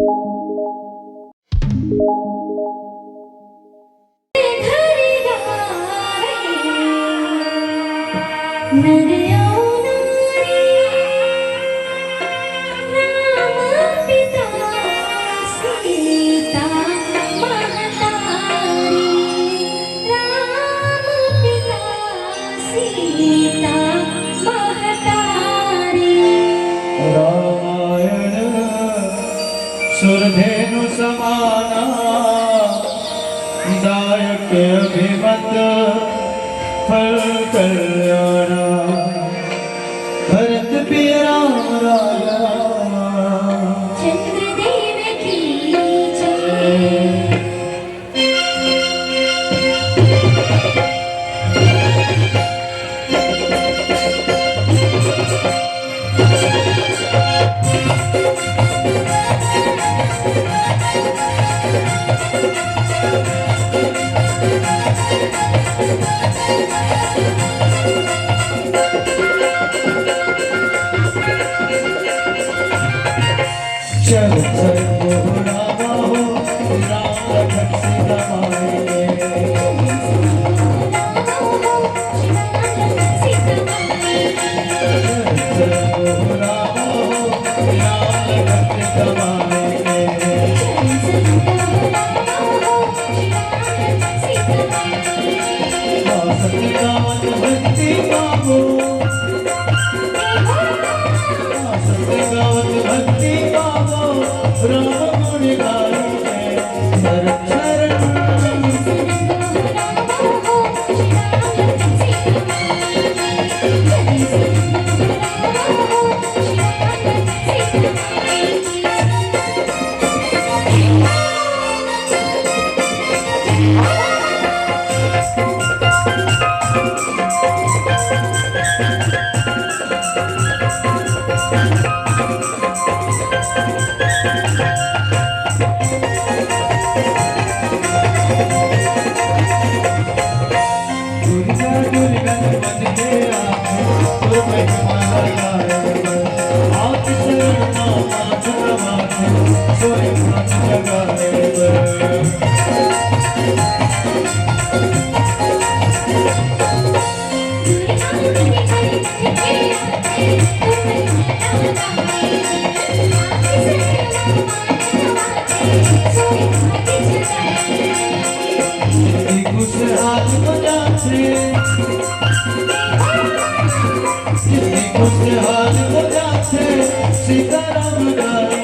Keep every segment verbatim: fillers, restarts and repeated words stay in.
घर गावे नर अउ नारी, राम पिता सीता महतारी, राम पिता सीता महतारी। रामायण सुरधेनु समाना, दायक अभिमत फल कल्याणा। भरत प्रिय राम राजा। चंद्रदेव की जय। चल चल हो रामा हो, राम लखन सीता माई के। चल चल हो रामा हो, राम लखन सीता माई के। हाँ, सतनावत भक्ति पावो। हाँ, सतनावत भक्ति पावो। राम गुण गाई के शरण शरण। खुशहाल हो जाथे, खुशहाल हो जाथे, सीताराम गाए।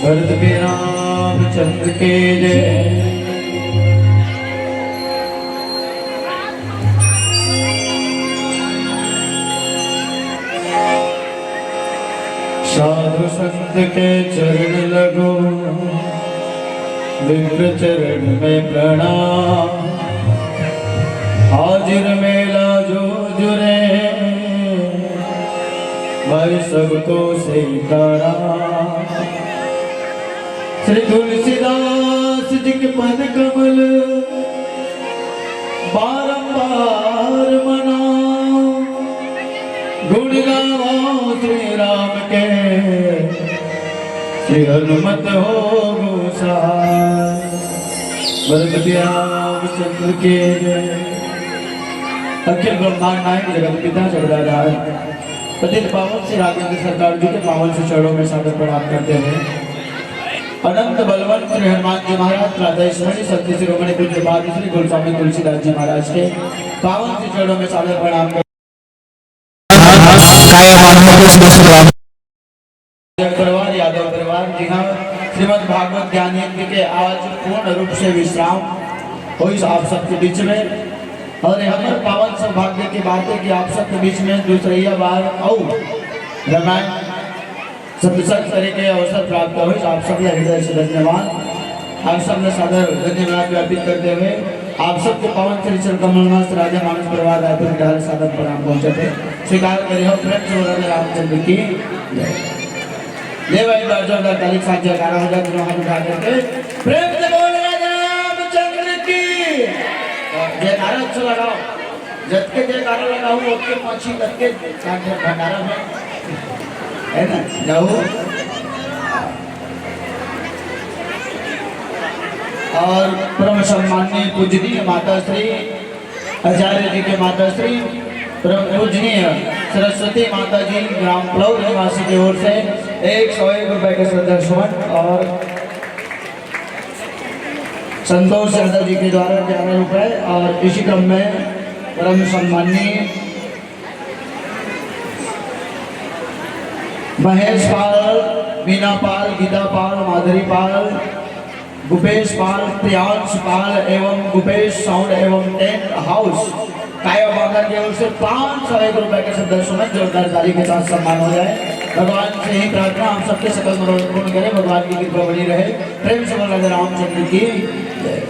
भरत पे रामचंद्र के जय। साधु संत के चरण लगो। विप्र चरण में प्रणाम। हाजिर मेला जो जुरे, भाई सबको सीताराम। श्री तुलसीदास जी के पद कमल बारंबार मनाओ, गुण गाओ श्री राम के, श्री हनुमत हो गोसाई। बोलो रामचंद्र की जय। अखिल ब्रह्मांड नायक जगत पिता जगदाधार पतित पावन श्री राघवेंद्र सरकार जी के पावन से चरणों में सादर प्रणाम करते हुए अनंत बलवंत श्री हनुमान जी महाराज, राधा स्मरण सत्य शिरोमणि पूज्य पाद श्री गुरु स्वामी तुलसीदास जी महाराज के पावन से चरणों में सादर प्रणाम करते परिवार, यादव परिवार, जी हाँ, श्रीमद् भागवत ज्ञान यज्ञ के आज पूर्ण रूप से विश्राम होइस आप सबके बीच में। और ये हमर पावन सौभाग्य की बात है कि आप सबके बीच में दूसरैया बार अउ रामायण सत्संग करे के अवसर प्राप्त होइस। आप सब ला हृदय से धन्यवाद। आप सब ला सादर धन्यवाद ज्ञापित करते हुए आप सबके पावन श्री चरण कमल में राजा मानस परिवार रायपुर के ढाल सादर प्रणाम पहुंचत हे। स्वीकार करे हो प्रेम से बोला रामचंद्र की जय। ले भाई, बार जोरदार ताली के साथ जयकारा हो जाए, दोनों हाथ उठा करके प्रेम से बोल राजा रामचंद्र की। जयकारा अच्छा लगाओ, जतके जयकारा लगाओ, ओतके पाछी, ततके भंडारा में, है ना, जाओ। और परम सम्माननीय पूजनीय माता श्री आचार्य जी के माता श्री परम पूजनीय सरस्वती माता जी ग्राम प्लव निवासी की ओर से एक सौ एक रुपए का श्रद्धा सुमन और संतोष यादव जी के द्वारा ग्यारह रुपए और इसी क्रम में परम सम्माननीय महेश पाल, मीना पाल, गीता पाल, माधुरी पाल, भूपेश पाल, प्रियांश पाल एवं भूपेश साउंड एवं टेंट हाउस काया बांगर की ओर से पाँच सौ एक रुपए के श्रद्धा सुमन जोरदार ताली के साथ सम्मान हो जाए। भगवान से ही प्रार्थना, हम सबके सकल मनोरथ पूर्ण करें, भगवान की कृपा बनी रहे। प्रेम से बोला जाए रामचंद्र की जय।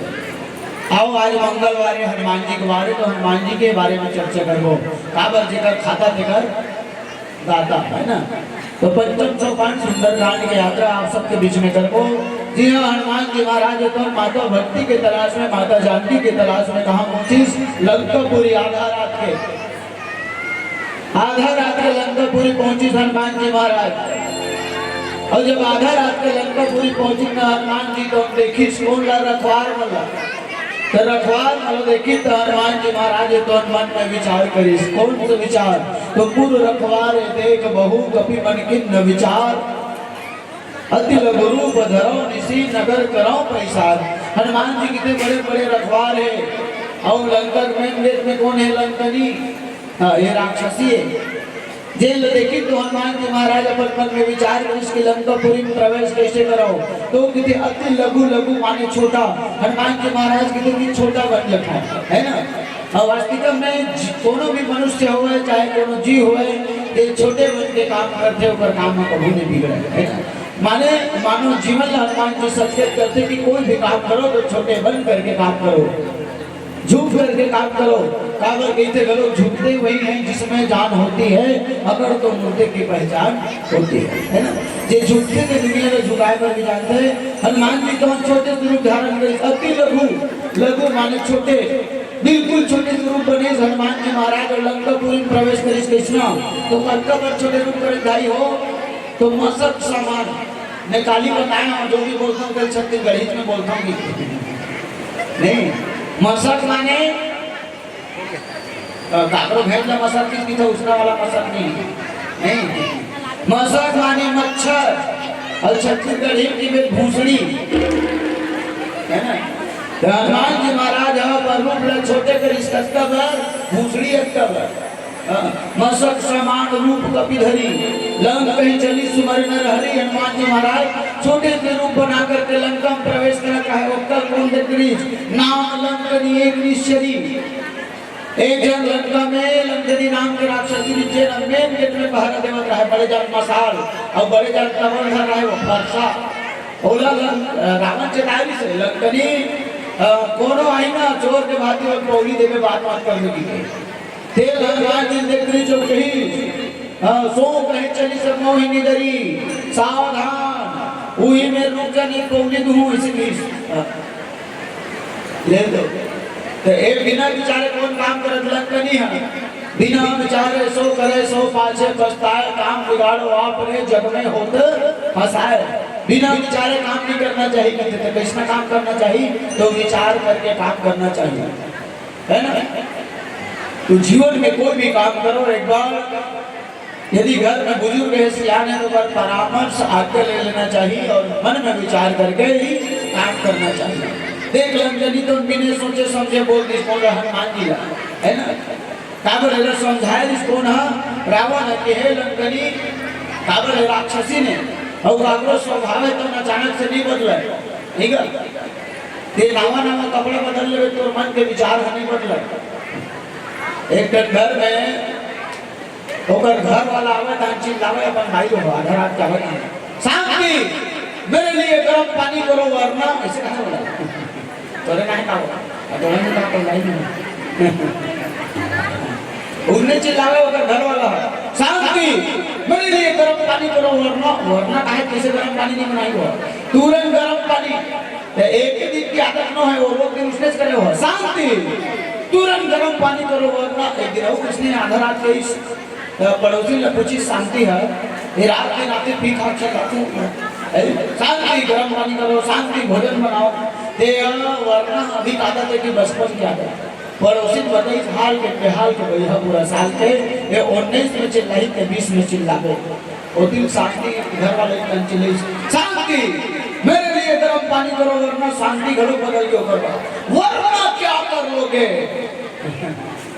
आओ, आज मंगलवार है, हनुमान जी के बारे, तो हनुमान जी के बारे में चर्चा करबो। काबर जेकर खाता तेकर दाता, है ना? तो पंचम सोपान सुंदरकांड की यात्रा आप सबके बीच में करबो। जी हाँ, हनुमान जी महाराज तो माता भक्ति के तलाश में, माता जानकी के तलाश में कहाँ पहुंचिस? लंकापुरी। आधा रात के, आधा रात के लंकापुरी पहुंचिस हनुमान जी महाराज। और जब आधा रात के लंकापुरी पहुंचिस ना हनुमान जी, तो देखिस कोन ला? रखवार मन ला। तो रखवार मन ला देखिस तो हनुमान जी महाराज तो मन में विचार करिस। कौन सा विचार? तो "पुर रखवार देख बहु कपि मन किन्न विचार, अति लघु रूप धरौ निसि नगर करौ पैसार।" हनुमान जी कितने बड़े बड़े रखवार है। और लंका के मेन गेट में कौन है? लंकनी, हाँ, ये राक्षसी है। जेन ल देखिस तो हनुमान जी महाराज अपन मन में विचार करिस कि लंकापुरी में प्रवेश कैसे करव। तो किथे अति लघु, लघु माने छोटा। हनुमान जी महाराज किथे कि छोटा बन जाता है, है ना? और वास्तविक में जी-, कोनो भी मनुष्य होवे, चाहे कोनो जीव होवे, ये छोटे बन के काम करथे, ओकर काम में कभू नहीं बिगड़े, है ना? माने मानव जीवन ला हनुमान जी संकेत करथे कि कोई भी काम करो तो छोटे बन करके काम करो। झुक करके काम करो। काबर कहिथे घलो, झुकते वही हैं जिसमें जान होती है, अकड़ तो मुर्दे की पहचान होती है, है ना? जे झुकथे ते दुनिया ला झुकाए बर भी जानथे। हनुमान जी तो छोटे से रूप धारण करिस, अति लघु, लघु माने छोटे, बिल्कुल छोटे से रूप बनिस हनुमान जी महाराज और लंकापुरी में प्रवेश करिस। कइसना? तो कतका बर छोटे रूप करिस भाई हो, तो मसक समान। मैं काली बताया हूँ, जो भी बोलता हूँ, कल छत्तीसगढ़ी में बोलता हूँ, नहीं, मसक माने, अ, काकरो भेड़ ला मसक किस किथे, उसना वाला मसक नहीं, नहीं, मसक माने मच्छर, और छत्तीसगढ़ी की में भूसड़ी, है ना? तो हनुमान जी महाराज ह अपन रूप ला छोटे करिस, कतका बर? भूसड़ी अतका बर। हाँ, मसक समान रूप कपि धरी, लंक कहि चली सुमरि नर हरी। हनुमान जी महाराज छोटे से रूप बना करके लंका में प्रवेश करा, काहे ओकर कौन देख रही? नाम लंकनी एक निश्चरी। एक झन लंका में लंकनी नाम के राक्षसी रहिस, जेन मेन गेट में पहरा देवत रहे, बड़े जान मसाल और बड़े जान तमल धर रहे, वो फरसा। ओला ल-, रावण चेतारिस हे, लंकनी, अ, कोनो आही ना चोर के भांति ओला पौली देबे, बात मत करबे कहिके। तेला राज इंद्र जो कही, अ, सो कहे चली सब मोहिनी दरी, सावधान, उही में रुक जा नहीं पौली दूहूं, इसी बीच, अ, ले दो। तो ए बिना विचारे कोन काम करत, लंकनी हे? बिना विचारे सो करे सो पाछे पछताए, काम बिगाड़ो आप रे जग में होत हंसाए। बिना विचारे काम नहीं करना चाहिए, कहते तो कैसना काम करना चाहिए? तो विचार करके काम करना चाहिए, है ना? तो जीवन में कोई भी काम करो, एक बार यदि घर में बुजुर्ग है, सियान है, तो ओकर परामर्श, आज्ञा ले लेना चाहिए और मन में विचार करके ही काम करना चाहिए। देख लंकनी तो बिना सोचे समझे बोल दिस, कोन हनुमान जी ला, है ना? काबर एला समझाए दिस कोन हा? रावण ह कि हे लंकनी, काबर हे राक्षसी ने, अउ काकरो स्वभाव है तो अचानक से नहीं बदले, ठीक है? ते नवा नवा कपड़ा बदल लेबे, तोर मन के विचार ह नहीं बदले। एक ठन घर में ओकर घर वाला आवे, तहां चिल्लावे अपन भाई ला, आधा रात के आवे, "शांति, मेरे लिए गर्म पानी करो वरना," ऐसे कहा बोला। तोरे नहीं कहा बोला, तोरे नहीं कहा तो नहीं। उसने चिल्लावे ओकर घर वाला, "शांति, मेरे लिए गर्म पानी करो वरना," वरना काहे, कैसे गर्म पानी नहीं बनाई हो, तुरंत गर्म पानी। तो एक ही दिन की आदत नो है, वो रोज दिन उसने करे हो, "शांति, तुरंत गर्म पानी करो वरना," एक दिन और उसने आधा रात के इस त पड़ोसी ल पूछिस शांति ह, ये रात के नाते पी खा के जाते हैं, "शांति, गरम पानी करो, शांति, भोजन बनाओ।" ते ह वरना अभी आदत है कि बचपन की आदत। पड़ोसी ल बताइस हाल के बेहाल के भैया पूरा साल के, ये उन्नीस में चिल्लाही ते बीस में चिल्लाबे। ओ दिन शांति घर वाले कन चिल्लाइस, "शांति, मेरे लिए गरम पानी करो," वरना शांति घड़ू बदल के ओकर बाद, "वरना क्या कर लोगे?"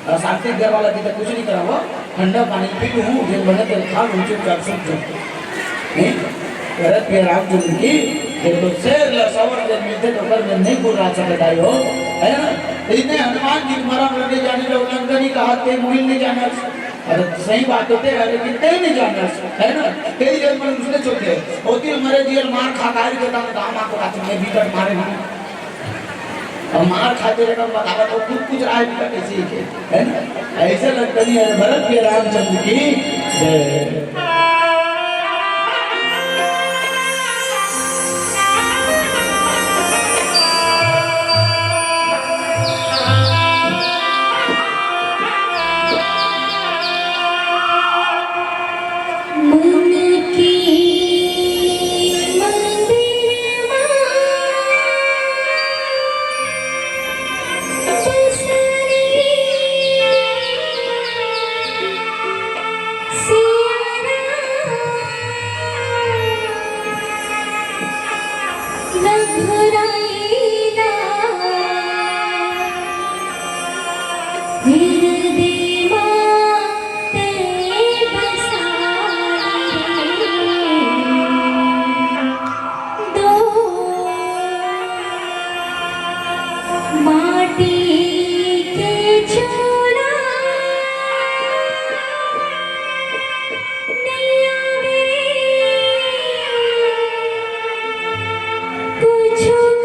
अउ शांति घर वाला जी तो कुछ नहीं करा हो, ठंडा पानी पी लूं, जेन बने तेन खा लूं, चुपचाप सुत जाऊं। नहीं? भरत के रामचंद्र की, देखो, शेर ला सवर जेन मिलथे, तो ओकर में नहीं बोल रहा था, बताई हो, है ना? तो इतने हनुमान जी के मरम लगे जाने लो, लंकनी कहा, "ते मोहिल नहीं जाना।" अरे, सही बात होते, अरे, कितने नहीं जाना, है ना? कई जन मन उसने चोके, होती मरे जी, मार खा, गाय के दाम, दाम आपको काटने, भीतर मारे हम। अब मार खाते रहे, बतावा तो खुद कुछ राय भी कैसे ही के, है ना? ऐसे लगता नहीं है। भरत के रामचंद्र की जय। मन की मंदिर मा बसरी सिया राम रघुराई ला हृदय मा ते बसाए रे। दो माटी के चूल्हा नइ आवे, कुछु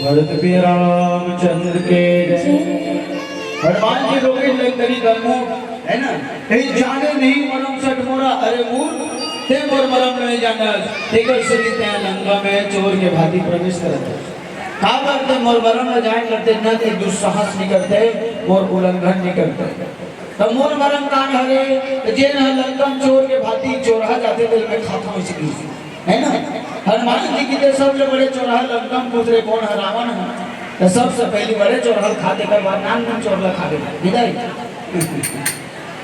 भरत प्रिय रामचंद्र के जय। हनुमान जी रोके लंकरी दलमूर, है ना? कहीं जाने नहीं मरम सठ मोरा, अरे मूर, ते मोर मरम नहीं जाना, तेकर से भी ते लंका में चोर के भांति प्रवेश करत है। का करते मोर मरम में जाए करते, न ते दुस्साहस नहीं करते, मोर उल्लंघन नहीं करते। तो मोर मरम कान हरे, तो जेन ह लंका में चोर के भांति चोरहा जाते, तेल में खाता हो सकी। है ना? हनुमान जी किथे सबले बड़े चोरहा लंका में उतरे कोन ह? रावण ह। तो सबसे पहली बड़े चोरहा खा दे, कर बाद नान मन चोर ला खा दे। विदाई।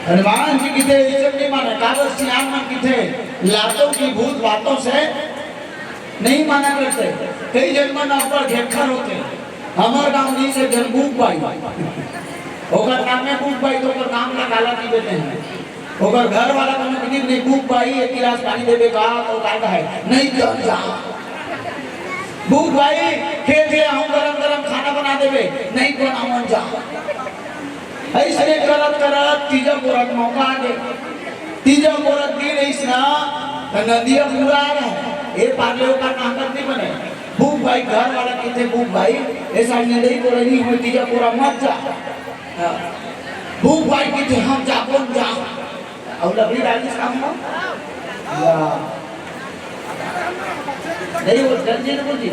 हनुमान जी किथे ये सब नहीं माने, काबर सियान मन किथे लातों की भूत बातों से नहीं माना करते। कई जन मन अब्बड़ घेखर होते। हमर गांव जी से जन बूक बाई, ओकर नाम में बूक बाई, तो ओकर नाम ला काला की देते हैं। ओकर घर वाला कोनो के दिन नहीं, "बूक बाई, एक गिलास पानी देबे का?" तो का कहे, "नहीं तो जा।" "बूक बाई, खेत ले आहूं, गरम गरम खाना बना देबे।" "नहीं बनावन जा।" अइसने करत करत तीजा पोरा के मौका आ गे। तीजा पोरा के दिन अइसना, त नदिया पूरा आ रहा। ए पार ले ओकर नांगर नहीं बने। बूक बाई घर वाला किथे, "बूक बाई, ऐसा नदी पोरा नहीं हुए, तीजा पोरा मत जा।" हाँ। बूक बाई किथे, "हम जाबो न जा।" अउ लकड़ी डाल दिस काम म? या। नहीं, वो जल्दी नहीं बोल जी।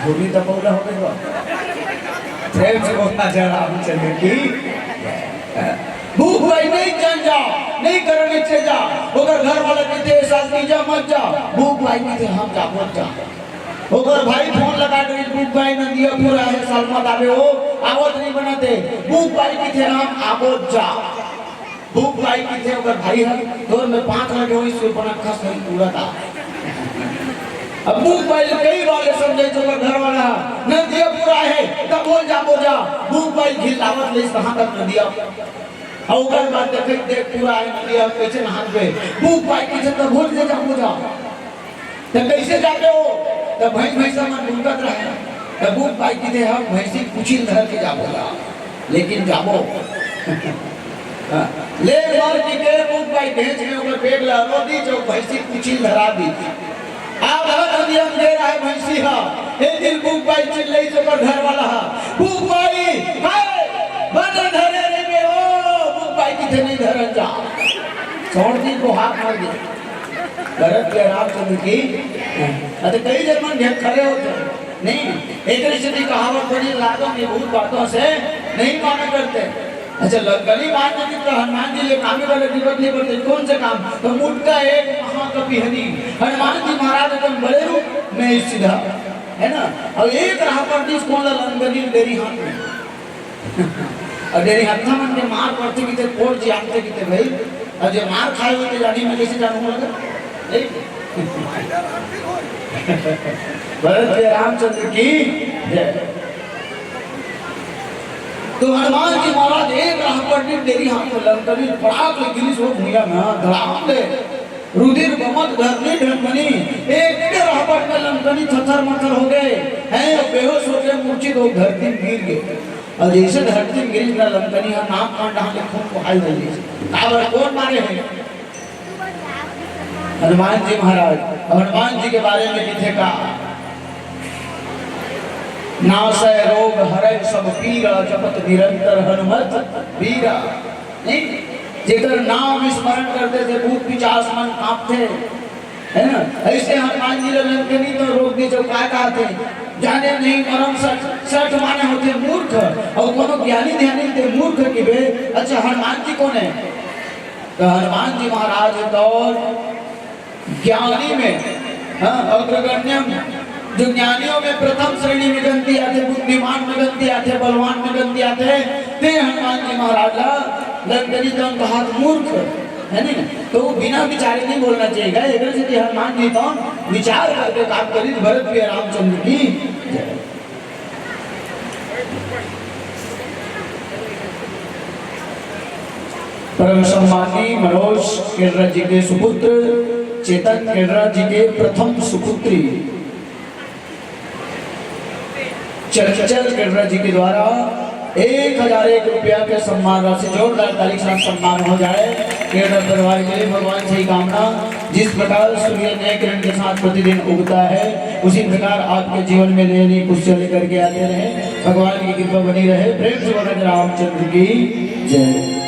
भूमि तो पौधा हो गई बा। प्रेम से बोलना चाह रामचंद्र की। भूख भाई नहीं चल जा, नहीं करने से जा। ओकर घर वाला कहते, "साल की जा मत जा।" भूख भाई कहते, "हम जा, मत जा।" ओकर भाई फोन लगा के, "भूख भाई नदियापुर आहे, साल मत आवे हो, आवत नहीं बनते।" भूख भाई कहते, "हम आवत जा।" भूख भाई कहते, ओकर भाई है, "तोर में पाँच लगे हुई सुपनखा सही पूरा था।" अब भूख भाई कई बार ले समझे तो ओकर घर वाला, "नदियापुर आहे, तब बोल जा, बोल जा।" भूख भाई घिल्लावत ले कहाँ तक नदिया। अउ ओकर बाद देखे, देख पूरा आहे नदिया, कैसे नहात बे। भूख भाई कहते, "तब बोल ले जा, बोल जा।" त कइसे जाबे हो? त भैंस भैंसा मन भूकत रहे। त भूख भाई कहिथे, "हम भैंसी कुचिल धर के जाबो ला, लेकिन जाबो।" हाँ। ले मार के के भूख भाई भैंस में ओकर पेट ला रो दी, जो भैंसी कुचिल धरा दी। आधा नदिया में दे रहा है भैंसी हा। एक दिन भूख भाई चिल्लाई तो ओकर घर वाला हा, "भूख भाई, हाय, बने धरे रे बे ओ।" भूख भाई कहिथे, "नहीं धरन जा।" छोड़ दी को हाथ मार दे। भरत के रामचंद्र की, हाँ, तो कई जन मन घेर खड़े होते हैं। नहीं, एक स्थिति कहावत बड़ी लागो में भूत बातों से नहीं माना करते। अच्छा, लंकनी मान जी तो हनुमान जी ये काम वाले विरोध नहीं करते। कौन से काम? तो मुटका एक महाकपि हनी। हनुमान जी महाराज एकदम बड़े रूप में सीधा, है ना? और एक राह पर दिस कौन ला लंकनी डेरी हाथ में। अउ डेरी हत्था मन के मार पड़थे किथे, कोड़ जियानथे किथे भाई। अउ जे मार खाए होथे जानी मैं कैसे जानू लगा? नहीं? भरत के रामचंद्र की जय। तो हनुमान जी महाराज एक राह पर डेरी हाथ में लंकनी पड़ाक ले गिरिस हो भुइया में, हाँ, धड़ाम ले। रुधिर बमत धरनी ढनमनी, एक के रहपट में लंकनी थथर मथर हो गए हैं, बेहोश हो गए, मूर्छित हो धरती में गिर गए। अउ जइसे धरती में गिरिस ना लंकनी ह नाक कान डाल के खून बहाए लगिस। काबर कोन मारे हे? हनुमान जी महाराज। अउ हनुमान जी के बारे में कथे का, "नासै रोग हरै सब पीरा, जपत निरंतर हनुमत बीरा।" नहीं? जेकर नाम स्मरण करथे भूत पिचास मन कांपथे, है ना? अइसे हनुमान जी ला लंकनी तो रोक दे, जो का कहाथे, "जाने नहीं मरम सठ।" सठ माने होथे मूर्ख, अउ कोनो ज्ञानी ध्यानी ते मूर्ख कहिबे। अच्छा, हनुमान जी कोन हे? तो हनुमान जी महाराज हे तो ज्ञानी में, हाँ, अग्रगण्यम, जो ज्ञानियों में प्रथम श्रेणी में गनती आथे, बुद्धिमान में गनती आथे, बलवान में गनती आथे, ते हनुमान जी महाराज ला लंकनी तन कहात मूर्ख, है नी? तो वो बिना विचारे नहीं बोलना चाहिए। एकरे सेती हनुमान जी तन विचार करके काम करिस। भरत प्रिय रामचंद्र की जय। परम सम्मानी मनोज केररा जी के सुपुत्र, चेतन केररा जी के प्रथम सुपुत्री चंचल केररा जी के द्वारा एक हजार एक रुपया के सम्मान राशि, जोरदार ताली के साथ सम्मान हो जाए। केररा परिवार के लिए भगवान से ही कामना, जिस प्रकार सूर्य नए किरण के साथ प्रतिदिन उगता है, उसी प्रकार आपके जीवन में नई नई खुशियां लेकर के आते रहे। भगवान की कृपा बनी रहे। प्रेम से बोला रामचंद्र की जय।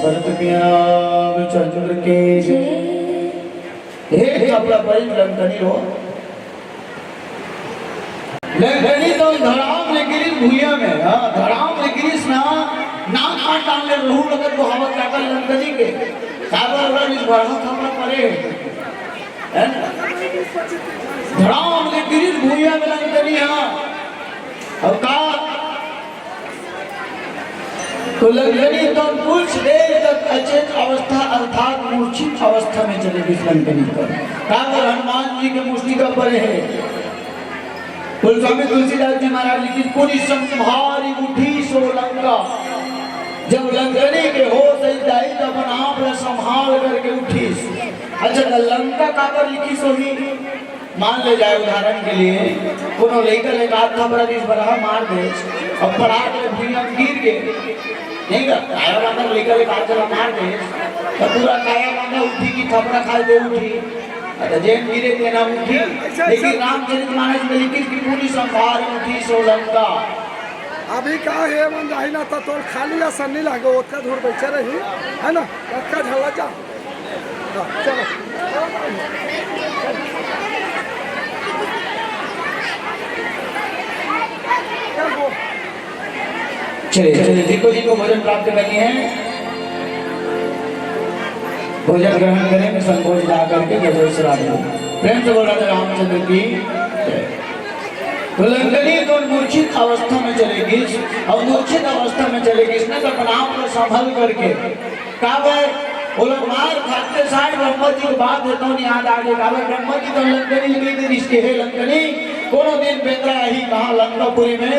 भरत मियाँ रामचंद्र के जय। हे कपड़ा पहिर लंकनी हो। लंकनी तो धड़ाम ले गिरिस भुइयां में, हाँ, धड़ाम ले गिरिस ना, नाक काट डाल ले रहू लगत वो हवा काटल लंकनी के। काबर ओला निस बढ़ा खपरा परे। हैं? धड़ाम ले गिरिस भुइयां में लंकनी, हाँ। अउ का? तो लंकनी तो कुछ देर तक अचेत अवस्था अर्थात मूर्छित अवस्था में चले गिस लंकनी तो। काबर हनुमान जी के मुष्टिका परे हे। बोले स्वामी तुलसीदास जी महाराज लिखिस, "पुनि संभारि उठिसु लंका।" जब लंकनी के होश अइस दाई, त अपन आप ला संभाल करके उठिस। अच्छा, त लंका काबर लिखिस होही? मान ले जाए उदाहरण के लिए, कोनो लइका ले एक आध थपरा दिस, बरहा मार दे, अउ पड़ाक ले भुइयां गिर गे, नहीं गा? काया बांधा लइका ले एक आध झन ला मार दे, त पूरा काया बांधा उठी कि थपरा खाए दे उठी? अरे जेन गिरे तेन ह उठी। लेकिन रामचरित मानस में लिखिस कि पुनि संभारि उठी सो लंका। अभी का हे मन जाही ना, त तोर खाली असन नइ लागे, ओतका दूर बइठे रही, है ना? ओतका झला जा। हाँ, चलो। चलिए, चलिए, जिनको जिनको भोजन प्राप्त करनी है, भोजन ग्रहण करें, संकोच ना करके। जय श्री राम। प्रेम से बोल राधे रामचंद्र की जय। तो लंकनी तो मूर्छित अवस्था में चले गिस, अउ मूर्छित अवस्था में चले गिस ना, त अपन आप ला संभल करके, काबर ओला मार खाते साथ ब्रह्मा जी के बात हे तौन याद आ गे, काबर ब्रह्मा जी तो लंकनी ल कहि दे रिहिस कि हे लंकनी, कोनो दिन बेंदरा आही कहाँ लंकापुरी में,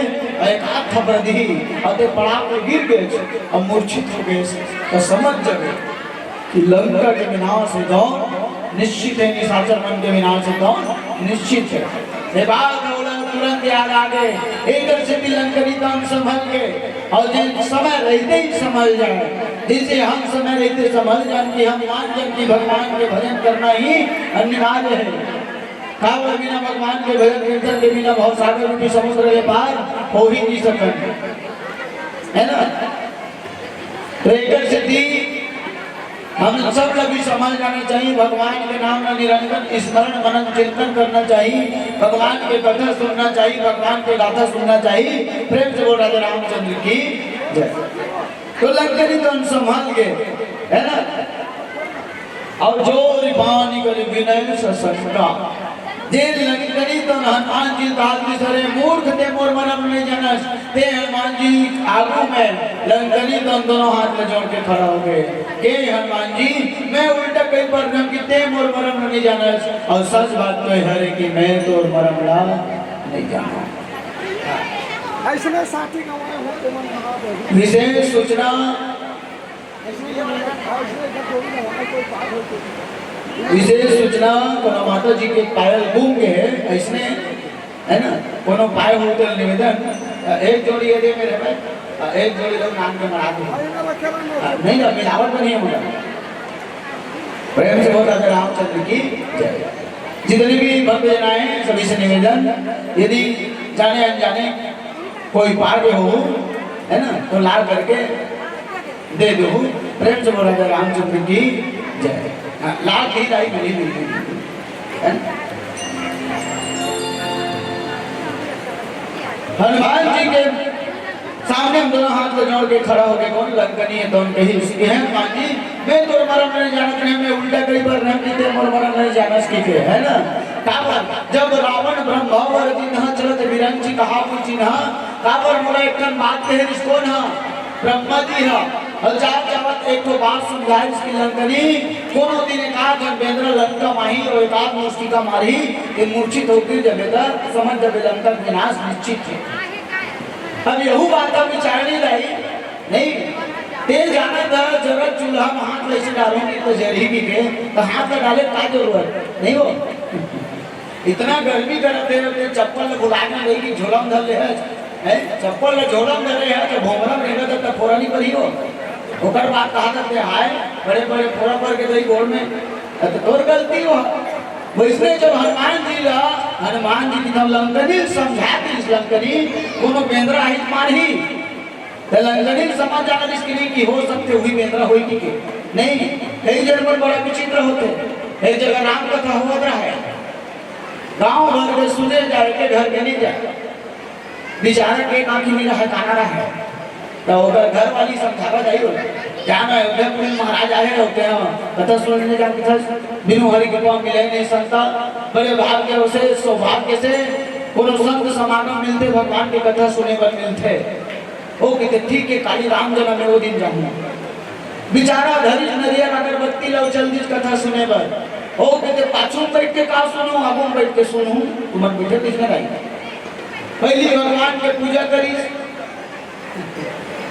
एक आध थपरा दिही, अउ तें पड़ाक ले गिर गेस, अउ मूर्छित हो गेस, त समझ जाबे कि लंका के विनाश हे तौन निश्चित हे, निशाचर मन के विनाश हे तौन निश्चित हे। ए बात ओला तुरंत याद आ गे, एकर सेती लंकनी तौन संभल गे, अउ जेन समय रहिते ही संभल जाए, जइसे हम समय रहिते संभल जान कि हम मान जान कि भगवान के भजन करना ही अनिवार्य हे। काबर बिना भगवान के भजन कीर्तन के बिना भवसागर रूपी समुद्र के पार हो ही नहीं सकत, है ना? तो एकर सेती हम सब ला भी समझ जाना चाहिए, भगवान के नाम ला निरंतर स्मरण, मनन, चिंतन करना चाहिए, भगवान के कथा सुनना चाहिए, भगवान के गाथा सुनना चाहिए। प्रेम से बोल राधे रामचंद्र की जय। तो लंकनी तौन संभल गे, है ना? अउ जोरि पानि करि विनय सशंका। जेन लंकनी तौन हनुमान जी ल कहिस, अरे मूर्ख, तें मोर मरम नइ जानस। तें हनुमान जी आगू में लंकनी तौन दोनों हाथ ला जोड़ के खड़ा हो गे। के हनुमान जी, मैं उल्टा कहि बर रहेंव कि तें मोर मरम नइ जानस, अउ सच बात तो हरे कि मैं तोर मरम ला नइ जानंव। अइसने साथी गंवाए हों तेमन महाबली। विशेष सूचना, विशेष सूचना, कोनो माता जी के पायल गुम गे हे, अइसने, है ना, कोनो पाए हो तो निवेदन, एक जोड़ी ये दे मेरे भाई, एक जोड़ी लोग नाम के मना दो। नहीं ना, मिलावट तो नहीं है मुझे। प्रेम से बोल राधे रामचंद्र की जय। जितने भी भक्त जन आए हैं, सभी से निवेदन, यदि जाने अनजाने कोई पाए हो, है ना, तो लाल करके दे दो। प्रेम से बोला जाए रामचंद्र की जय। हाँ, लाल घी लाई मिली, मिली, मिली। है ना? हनुमान जी के सामने हम दोनों हाथ को जोड़ के खड़ा हो गए, कौन लंकनी हे तौन कहिस कि हे हनुमान जी, मैं तोर मरम नइ जानत रहेंव, मैं उल्टा कहि बर रहेंव कि तें मोर मरम नइ जानस कहिके, है ना? काबर जब रावण ब्रह्मावर दीन्हा चलत बिरंची कहा कोई चिन्हा, काबर मोला एक ठन बात कहे रिहिस कोन ह? ब्रह्मा जी ह। अउ जात जावत एक ठो बात समझाइस कि लंकनी, कोनो दिन एक आध ठन बेंदरा लंका म आही अउ एक आध मुस्टिका मारही, तें मूर्छित हो गिर जाबे त समझ जाबे लंका के विनाश निश्चित हे। अब यहू बात का विचार नहीं लाई, नहीं, तें जानत हस जरत चूल्हा म हाथ ल अइसे डारहूं कि त जरही कहिके, त हाथ ल डाले का जरूरत? नहीं हो। इतना गर्मी करत हे, तें चप्पल ल भुला के नहीं कि झोला म धर ले हस, हैं? चप्पल ल झोला म धरे हस, त भोंगरा म रेंगत हस, त फोरा नइ परही हो। ओकर बाद कहा करते, हाय, बड़े बड़े फोरा पर के दई गोड़ में, त तोर गलती हो। वइसने जब हनुमान जी ला, हनुमान जी की तब लंकनी समझा दिस, लंकनी, कोनो बेंदरा आही त मारही। त लंकनी समझ जाना रिहिस कि नहीं कि हो सकथे उही बेंदरा होही कहिके। नहीं, कई जगह पर बड़ा विचित्र होथे। एक जगह राम कथा होवत रहे, गांव भर के सुने जाए के घर के नहीं जाए। बिचारा के आंखी में रहे, काना रहे। त ओकर घर वाली समझावत जाही ओला, क्या मैं अयोध्यापुरी महाराज आए रहे होते हैं, कथा सुनने जान कथा बिनु हरि कृपा मिले नहीं संता, बड़े भाग्य से, सौभाग्य से कोनो संत समागम मिलथे, भगवान के कथा सुने बर मिलथे। ओ कहिथे, ठीक हे, काली राम जनम हे, ओ दिन जाहूं। बिचारा धरिस नरियर अगरबत्ती ल अउ चल दिस कथा सुने बर। ओ कहिथे, पाछू म बइठ के का सुनहूं, आगू म बइठ के सुनहूं, तुमन बइठे बीच में नहीं। पहिली भगवान के पूजा करिस,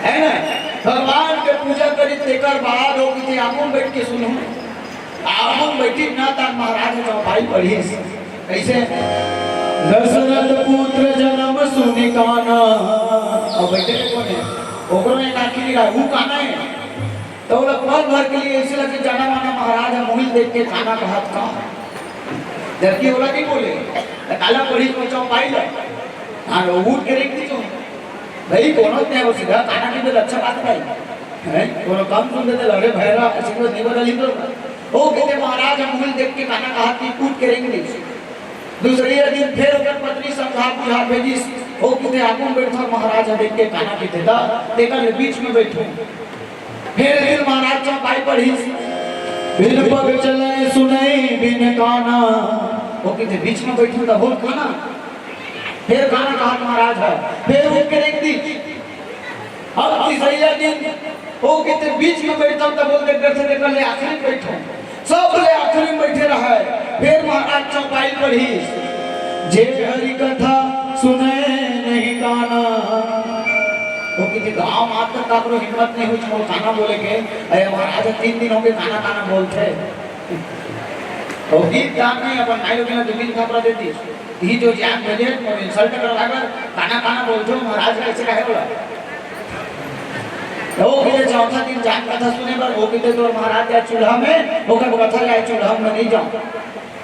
है ना? भगवान के पूजा करिस, तेकर बाद ओ कहिथे, आगू म बइठ के सुनहूं। आगू म बइठिस ना, त महाराज ह चौपाई पढ़िस। कइसे? दशरथ पुत्र जनम सुनि काना। अउ बइठे के कोन हे? ओकरो एक आँखी नइ रहय, ऊ काना हे। त ओला पल भर के लिए अइसे लगे, जाना माना महाराज ह मोहिल देख के काना कहत का। जबकि ओला नइ बोले, त काला पढ़िस वो चौपाई ला। हाँ, वो उठ के रेंग दिस। भाई, कोनो ते वो सीधा काना के, अच्छा बात भाई। हैं? कोनो काम सुन देते, अरे भैरा, ऐसे तो नहीं बदल ही तो। ओ कहिथे महाराज ह मोहिल देख के काना कहत कि कूद के रेंग दिस। दूसरे दिन फेर ओकर पत्नी समझा बुझा भेजिस, ओ कहिथे आगू म बइठे महाराज ह देख के काना कहिथे, त तेकर ले बीच म बइठो। फेर एक दिन महाराज चौपाई पढ़िस, बिन पग चले सुनइ बिन काना। ओ कहिथे बीच म बइठो त बोल काना। फेर काना कहत महाराज ह, फेर उठ के रेंग दिस। अब तीसरइया दिन ओ कहिथे बीच म बइठो त बोल दे, तेकर ले आखिरी म बइठो, सब ले आखिरी म बइठे रहय। फेर महाराज चौपाई पढ़िस, जे हरि कथा सुनइ नहीं काना। ओ कहिथे गाँव म आज तक काकरो हिम्मत नइ होइस मोर काना बोले के। अरे महाराज तीन दिन होगे काना काना बोलथे। ओ गीत गान नइ, अपन माई लोग ला दू तीन थपरा दे दिस। इही जो जान भेजे, मोर insult करवाय बर, काना काना बोलथो, महाराज ह अइसे कहे बोला। त ओ कहिथे चौथा दिन जान कथा सुने बर, ओ कहिथे तोर महाराज जाय चूल्हा म, ओकर कथा जाय चूल्हा म नइ जाँव।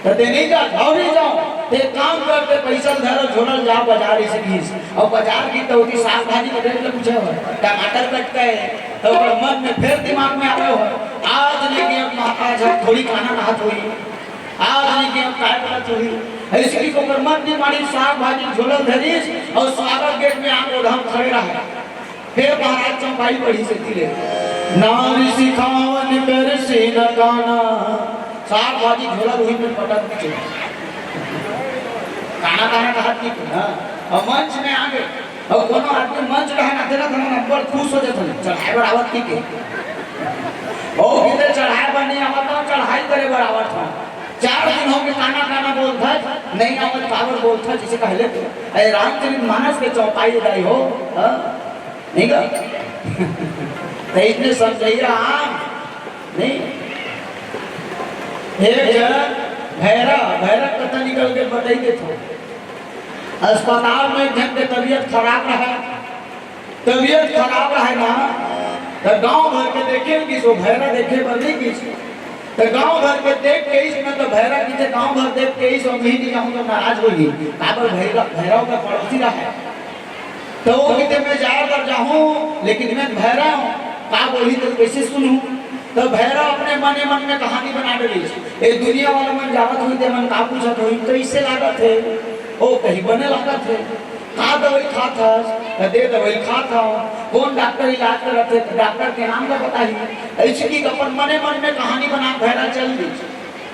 त ते नइ जा, अउ नइ जाँव। ते काम कर, ते पइसा ल धर अउ झोला ल जा बजार, अइसे कहिस। अउ बजार गे त ओती साग भाजी के रेट ल पूछे हवय, टमाटर कतका हे, त ओकर मन म फेर दिमाग म आगे हवय, आज नइ गे, अब महाराज ह थोड़ी काना कहत होही। आज नइ गे, अब काय पता चलही। अइसे कहिके ओकर मन नइ मानिस, साग भाजी झोला ल धरिस अउ स्वागत गेट म आके ओढ़म खड़े रहय। फेर महाराज चौपाई पढ़िस एती ले, नारी सिखावन करसी न काना। साग भाजी झोला ल उही म पटक दिस। काना काना कहत कि ना, अउ मंच म आगे। अउ कोनो आदमी मंच डहन आथे ना, त हमन अब्बड़ खुश हो जाथन, चढ़ाय बर आवत कहिके। ओ कहिथे चढ़ाय बर नइ आवत हंव, चढ़ाई करे बर आवत हंव। चार दिन होगे काना काना बोलथस, नइ आवत, काबर बोलथस, जइसे कहले तो। अरे रामचरित मानस के चौपाई दाई हो, हाँ? नइ गा? त अइसने समझइया आम, नइ? एक झन भैरा, भैरा कथा निकल के बताई देथंव। अस्पताल म एक झन के तबीयत खराब रहय, तबीयत खराब रहय ना, त गांव भर के देखे ल गिस, ओ भैरा देखे बर नइ गिस। त गांव भर के देख के अइस ना, त भैरा कहिथे गांव भर देख के अइस, अउ मैं नइ जाहूं त नाराज होही। काबर भैरा, भैरा ओकर पड़ोसी रहय। त ओ कहिथे मैं जाय बर जाहूं, लेकिन मैं भैरा हंव, का बोलही त कइसे सुनहूं? त भैरा अपने मने मन म कहानी बना डरिस, ए दुनिया वाला मन जावत होही, ते मन का पूछत होही, कइसे लागत हे? ओ कही बने लागत हे। का दवई खात हस? त दे दवई खात हंव। कोन डॉक्टर इलाज करत हे? त डॉक्टर के नाम ल बताही। अइसे कहिके अपन मने मन म कहानी बना भैरा चल दिस।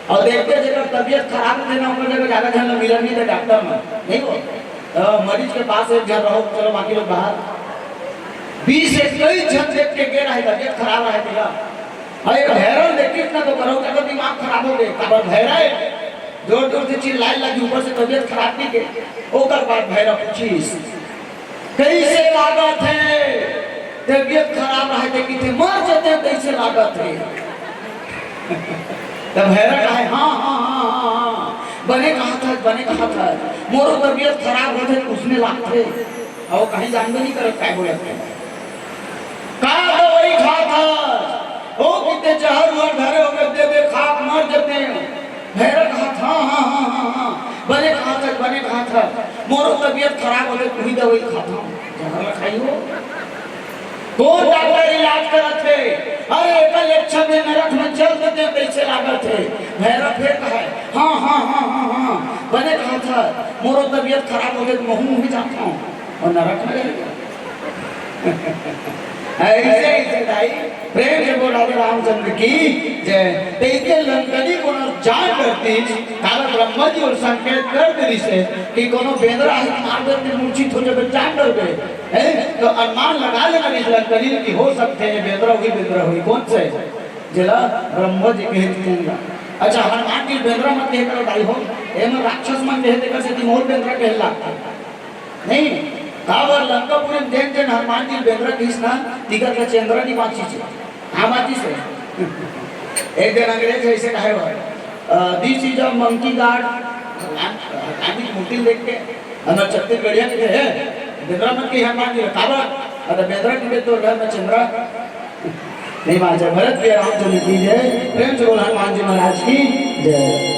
अउ देखबे जेकर तबीयत खराब रहिथे ना, ओकर जगह जादा झन ल मिलन नइ दे डॉक्टर मन, नइ हो? अ, मरीज के पास एक झन रहो, चलो बाकी लोग बाहर। बीस इक्कीस झन देख के गे रहय, तबीयत खराब रहय तेला। अउ एक भैरा ल देखिस ना, त ओकर जादा दिमाग खराब होगे, काबर भैरा हे। जोर जोर से चिल्लाय लगिस, ऊपर से तबीयत खराब नइ के। ओकर बाद भैरा पूछिस, कइसे लागत हे? तबीयत खराब रहय त कहिथे मर जतेंव, कइसे लागत हे? त भैरा कहय, हाँ, हाँ, हाँ, हाँ, हाँ, बने कहत हस, बने कहत हस, मोरो तबीयत खराब होथे त उसने लागथे। अउ कहीं जानबे नइ करत काय बोलत हे। का दवई खात हस? ओ कहिथे जहर उहर धरे होगे, दे दे खा के मर जतेंव। भैरा कहत, हाँ, हाँ, हाँ, हाँ, हाँ, बने कहत हस, बने कहत हस, मोरो तबीयत खराब होगे, त उही दवई खात हंव, जहर ल खाही हो। कोन डॉक्टर इलाज करत हे? अरे एकर ले अच्छा मैं नरक म चल देतेंव, कइसे लागत हे? भैरा फेर कहय, हाँ, हाँ, हाँ, हाँ, हाँ, बने कहत हस, मोरो तबीयत खराब होगे त महूं उही जात हंव अउ नरक म जाही। अइसे, अइसे दाई, प्रेम से बोल राधे रामचंद्र की जय। त एती लंकनी कोनो जान डरतिस, काबर ब्रह्मा जी ओला संकेत कर दे रिहिसे कि कोनो बेंदरा आही त मार देबे, मूर्छित हो जाबे, जान डरबे। हैं? त अनुमान लगा लेना रिहिस लंकनी कि हो सकथे ये बेंदरा होही, बेंदरा होही। कोन से? जेला ब्रह्मा जी कहे तेन ला। अच्छा, हनुमान जी बेंदरा मत कहे करो दाई हो, एमन राक्षस मन कहे, तेकर सेती मोर बेंदरा कहे लागथे। नहीं, काबर लंकापुरी म जेन जेन हनुमान जी बेंदरा कहिस ना, तिकर के चेंदरा नइ बांचिस हे। हाँ, बांचिस हे। एक दिन अंग्रेज ऐसे कहे हुआ, "This is a monkey god।" Hanuman, Hanuman ji की मूर्ति देख के हमर छत्तीसगढ़िया के हे, बेंदरा मन के हनुमान जी काबर? अरे बेंदरा के तो घर में चंद्रा। नहीं मानते। भरत के रामचंद्र की जय। प्रेम से बोल हनुमान जी महाराज की जय।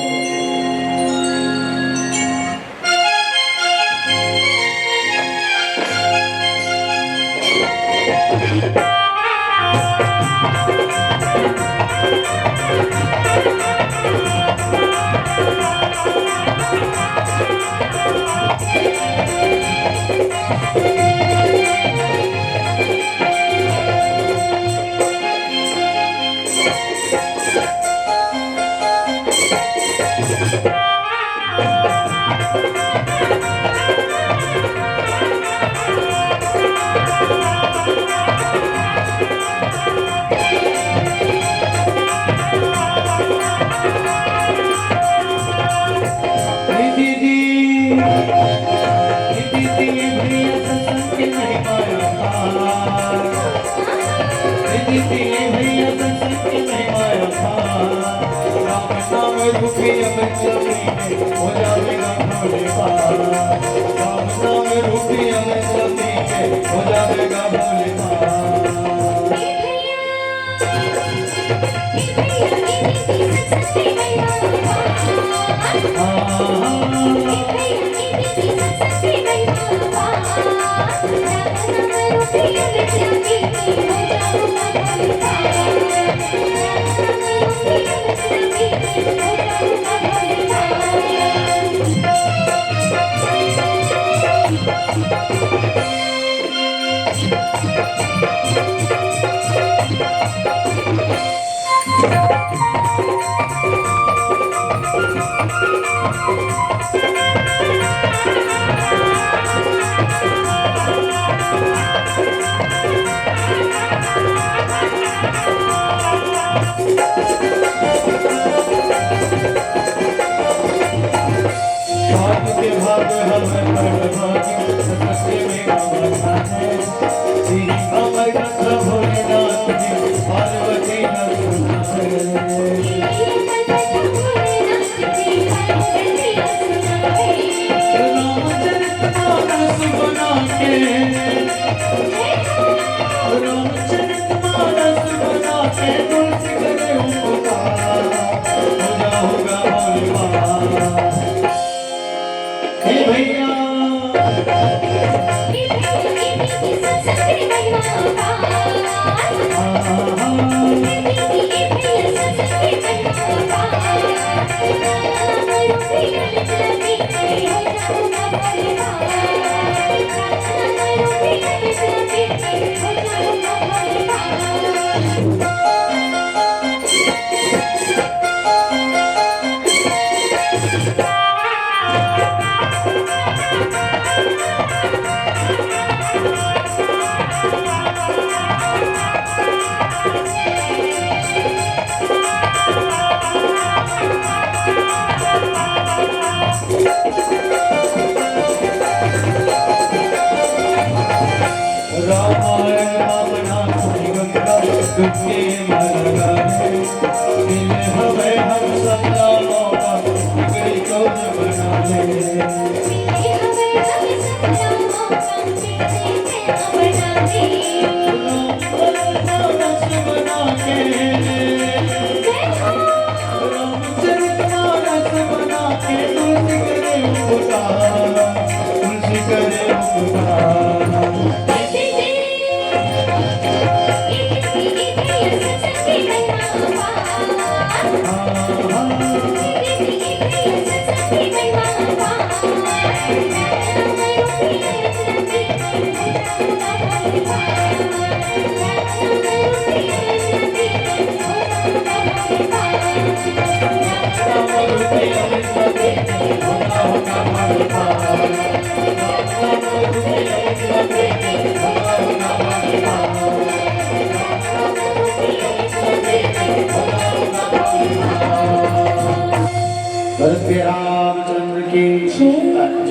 भरत के रामचंद्र की।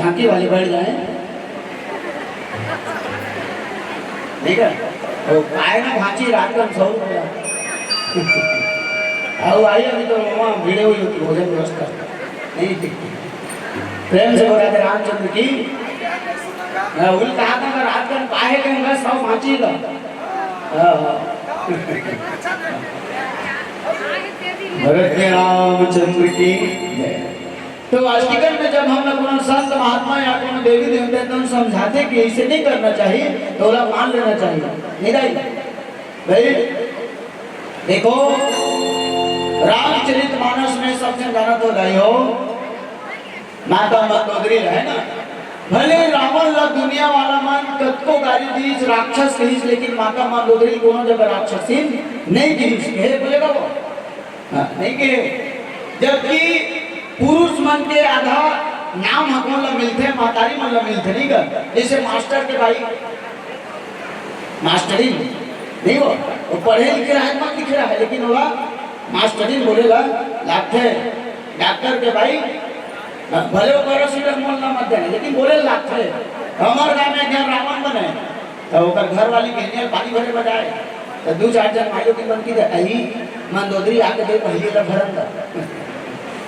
झांकी वाले बैठ जाए। ठीक है? तो आए ना भांची रात का सौ रुपया। अउ आही अभी तो वहाँ भिड़े हुई होती भोजन व्यवस्था। नहीं, प्रेम से बोला थे रामचंद्र की। मैं उल कहा था, मैं रात का पाए के मैं सौ पाँची का। हाँ, हाँ। भरत के रामचंद्र की जय। तो वास्तविकन में जब हम लोग कोनो संत महात्मा या कोनो देवी देवता तो समझाते कि ऐसे नहीं करना चाहिए, तो ओला मान लेना चाहिए। नहीं दाई? भाई, देखो, रामचरित मानस में सब जन जाना तो दाई हो, माता मंदोदरी है ना, भले रावण ला दुनिया वाला मन कतको गाली दीस, राक्षस कहिस, लेकिन माता मंदोदरी कोनो जगह राक्षसीन नहीं कहिस। कहे बोलेगा वो? हाँ, नहीं कहे। जबकि पुरुष मन के आधा नाम ह कोन ला मिलथे, महतारी मन ला मिलथे, नहीं कर? जैसे मास्टर के भाई, मास्टरिन, नहीं हो, वो पढ़े लिखे रहा है, मत लिखे रहा है, लेकिन ओला मास्टरिन बोले ला लागथे। डॉक्टर के भाई, भले वो पैरासिटामोल ना मत देने, लेकिन बोले लागथे। हमार गाँव में एक जन रावण बने, तो ओकर घर वाली के नियर पानी भरे बजाए, तो दू चार जन माइयो की मन की दे, "अही, मंदोदरी आके दे, पहले ला भरन दा।"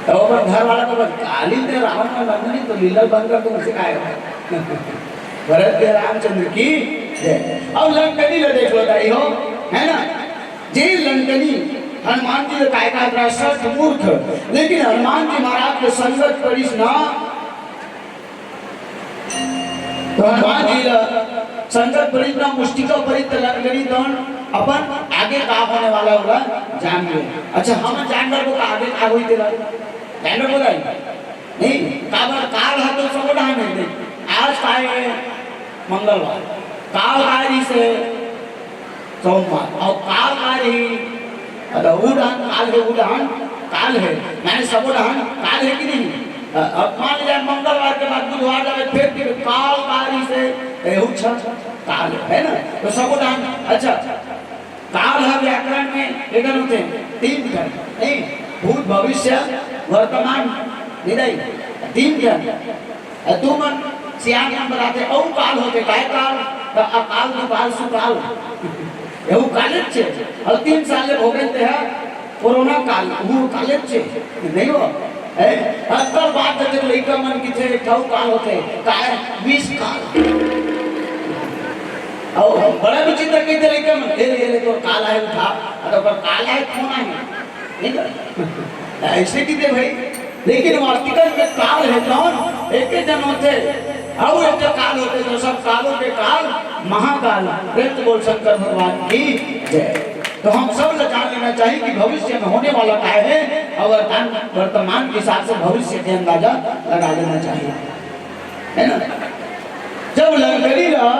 तो ओकर घर वाला को बस, "काली दे रावण में लंदनी तो लीला बंद कर, तुम उसे खाएगा।" भरत के रामचंद्र की जय। अब लंकनी ला देख लो दाई हो, है ना? जे लंकनी हनुमान जी ला काय का रहा, सठ मूर्ख, लेकिन हनुमान जी महाराज के संगत पड़िस ना, तो हनुमान जी ला संगत पड़िस ना, मुष्टिका पड़िस त लंकनी तौन अपन आगे का होने वाला होगा जान गए। अच्छा, हम जान बर को का आगे का होई तेला? जान बर को दाई? नहीं, काबर काल हा तो सबो डहान है, देख, आज काय है? मंगलवार। काल काय रहिस हे? सोमवार। अउ काल काय रही? मतलब, ऊ डहान काल हे, ऊ डहान काल हे, माने सबो डहान काल हे कि नहीं? अ-, अब मान लिया, मंगलवार के बाद बुधवार जावे, फिर, फिर काल काय रहिस हे? एहू छ काल हे, है ना? तो सबो डहान, अच्छा, काल ह व्याकरण में के ठन होथे? तीन ठन, नहीं? भूत, भविष्य, वर्तमान, निदाई, तीन ठन। अ, तुमन सियान मन बताथे, अउ काल होथे, काय काल? त अकाल, दुकाल, सुकाल। एहू कालेच हे। अउ तीन साल ले भोगेन तेहा कोरोना काल, उहू कालेच हे। नहीं हो? ए, अक्कल बात करके लइका मन किथे, एक ठऊ काल होथे, काय? Miss call. अउ बड़ा विचित्र कहिथे लइका मन, "ए रे, ए रे, तोर काल आए, उठा।" अरे, ओकर काल आए, फोन आए। नहीं कर? ऐसे किथे भाई? लेकिन वास्तविकता में काल हे कौन? एक ही जन होथे, अउ एक काल होथे, जो सब कालों के काल महाकाल। प्रेम से बोल शंकर भगवान की जय। तो हम सब ला जान लेना चाहिए कि भविष्य में होने वाला का है, और वर्तमान, वर्तमान के हिसाब से भविष्य के अंदाजा लगा लेना चाहिए, है ना? जब लंकनी ला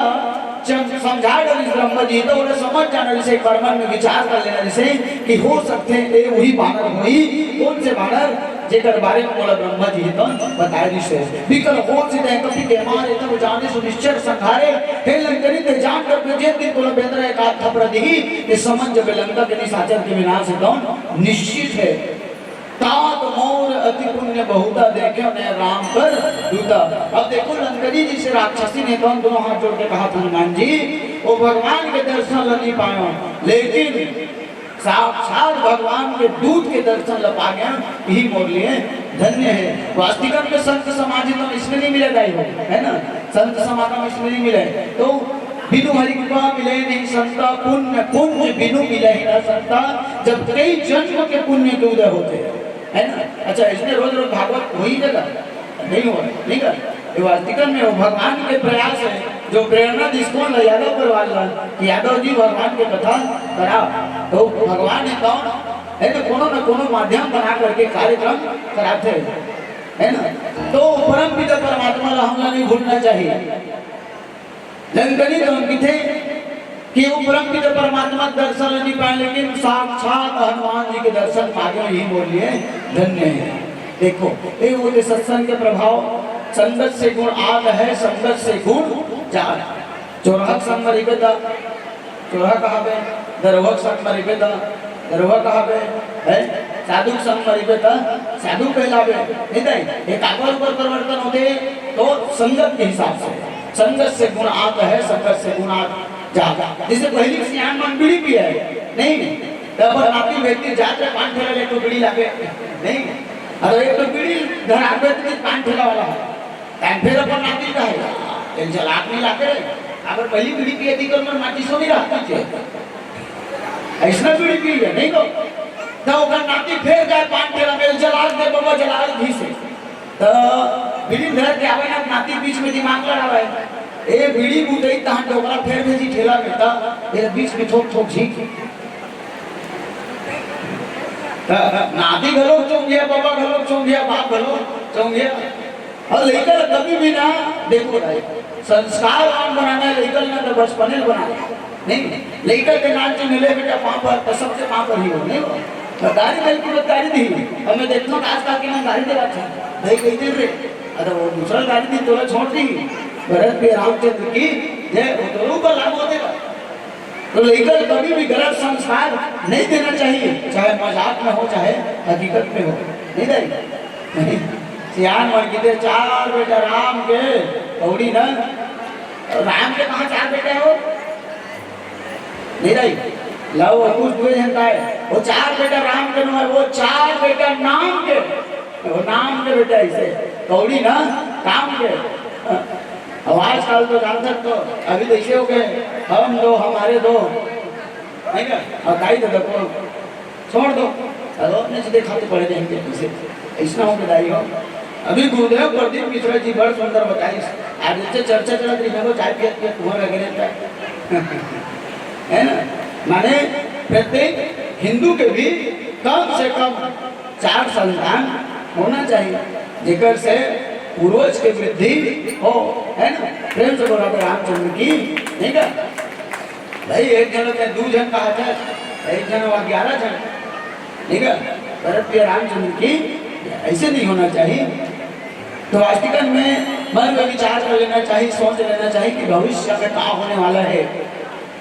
जब समझा डरिस ब्रह्मा जी, तो ओला समझ जाना, जैसे एक बार मन में विचार कर लेना, जैसे कि हो सकथे ए उही बानर होही, कौन से बानर, जेकर बारे में मोला ब्रह्मा जी तो बताए रहिस हे। बिकल होत सित कपि के मारे, तब जानेसु निश्चर संहारे। हे लंकनी, ते जान कर, जेन दिन तोला बेंदरा एक आध थपरा दिही, ते समझ जबे लंका के निशाचर के विनाश एकदम निश्चित हे। तात मोर अति पुण्य बहुता, देखेंव नैन राम कर दूता। अब देखो, लंकनी जइसे राक्षसीन हे, तो हम दोनों हाथ जोड़ के कहत हनुमान जी, वो भगवान के दर्शन ल नहीं पायो, लेकिन साक्षात भगवान के दूत के दर्शन ल पा गया, यही मोर लिए धन्य है। वास्तविकता में संत समाज तो इसमें नहीं मिले दाई हो, है ना? संत समाज में इसमें नहीं मिले। तो बिनु हरि कृपा मिले नहीं संता, पुण्य पुंज बिनु मिले ही ना संता, जब कई जन्म के पुण्य के उदय होथे, है ना? अच्छा, इसमें रोज रोज भागवत हो ही जाएगा? नहीं हो, नहीं कर। ये वास्तविकता में वो भगवान के प्रयास है, जो प्रेरणा दिस कोन ला, यादव परिवार ला, कि यादव जी भगवान के कथा कराओ। तो भगवान हे कौन? है तो कोनो न कोनो माध्यम बना करके कार्यक्रम कराथे, है ना? तो परम पिता परमात्मा ला हमला नहीं भूलना चाहिए। लंकनी तो हम किथे कि वो परम पिता परमात्मा के दर्शन नहीं पाए, लेकिन साक्षात हनुमान जी के दर्शन पा गए, यही मोर लिए धन्य है। देखो, ये होथे सत्संग के प्रभाव। संगत से गुण आत है, संगत से गुण जात। चोरहा के संग में रहिबे त चोरहा कहाबे, दरोहा के संग में रहिबे त दरोहा कहाबे, है? साधु के संग में रहिबे त साधु कहलाबे। नहीं दाई, ये काबर ऊपर परिवर्तन होथे? तो संगत के हिसाब से। संगत से गुण आत है, संगत से गुण आत जात। जैसे पहली सियान मन बीड़ी पिए, नहीं? त अपन नाती बेटी जात ले पान ठेला ले एक ठो बीड़ी लाके, नहीं? अरे एक ठो बीड़ी धरा बेटी पान ठेला वाला है। तैं फेर अपन नाती का है, तेन चलाक नहीं लाके रे। अगर पहली बीड़ी पिए थी तो मन माचिसो नहीं रहती थे। ऐसना बीड़ी पी ले, नहीं तो? त ओकर नाती फेर जाए पान ठेला में, "जला दे बबा, जला दे घी से।" त बीड़ी धर के आवे ना, नाती बीच में दिमाग लड़ावे। ए बीड़ी बुतई तहन डोकरा फेर भेजी ठेला में, त ए बीच में ठोक ठोक झींक। त नाती घलो चौंधिया, बबा घलो चौंधिया, बाप घलो चौंधिया। अउ लइका ल कभी भी ना, देखो भाई, संस्कारवान बनाना है लइका ल ना, त बचपने ले बनाना है। नहीं, लइका के नाम जो मिले बेटा पाँव पर, त सबके पाँव पर ही हो, नहीं हो? त गारी मिल के गारी दी। अब मैं देखता हूँ आजकल के मन गारी देवत है, भाई कही दे रे, अरे वो दूसरा गारी दी, तोला छोड़ दी। भरत पे रामचंद्र की जय, वो तो ऊपर लागू होते का। तो लइका ल कभी भी गलत संस्कार नहीं देना चाहिए, चाहे मजाक में हो, चाहे हकीकत में हो। नहीं देई? सियान मन किथे, चार बेटा राम के, कौड़ी ना। राम के कहाँ चार बेटा हो? नहीं देई? लाओ, कुछ दुए झन का है। वो चार बेटा राम के नो है, वो चार बेटा नाम के। वो नाम के बेटा ऐसे, कौड़ी ना, काम के। अब आजकल तो जानते तो अभी तो ऐसे हो गए, हम दो, हमारे दो, नहीं क्या? और दाई दादा को छोड़ दो, अब अपने से देखा तो पड़े जाएंगे पीछे। ऐसा हो गया दाई हो। अभी गुरुदेव प्रदीप मिश्रा जी बड़ सुंदर बताइस, आज इनसे चर्चा चलत रही, मैं वो चाय पियत पियत तुम्हारा लगे रहता है। है ना? माने प्रत्येक हिंदू के भी कम से कम चार संतान होना चाहिए, जेकर से पूर्वज के वृद्धि हो, है ना? प्रेम से बोला तो रामचंद्र की, नहीं का? भाई, एक जन के दू जन का आता है, एक जन हुआ ग्यारह जन, नहीं का? भरत प्रिय रामचंद्र की, ऐसे नहीं होना चाहिए। तो आस्तिकन में मन में विचार कर लेना चाहिए, सोच लेना चाहिए कि भविष्य में क्या होने वाला है,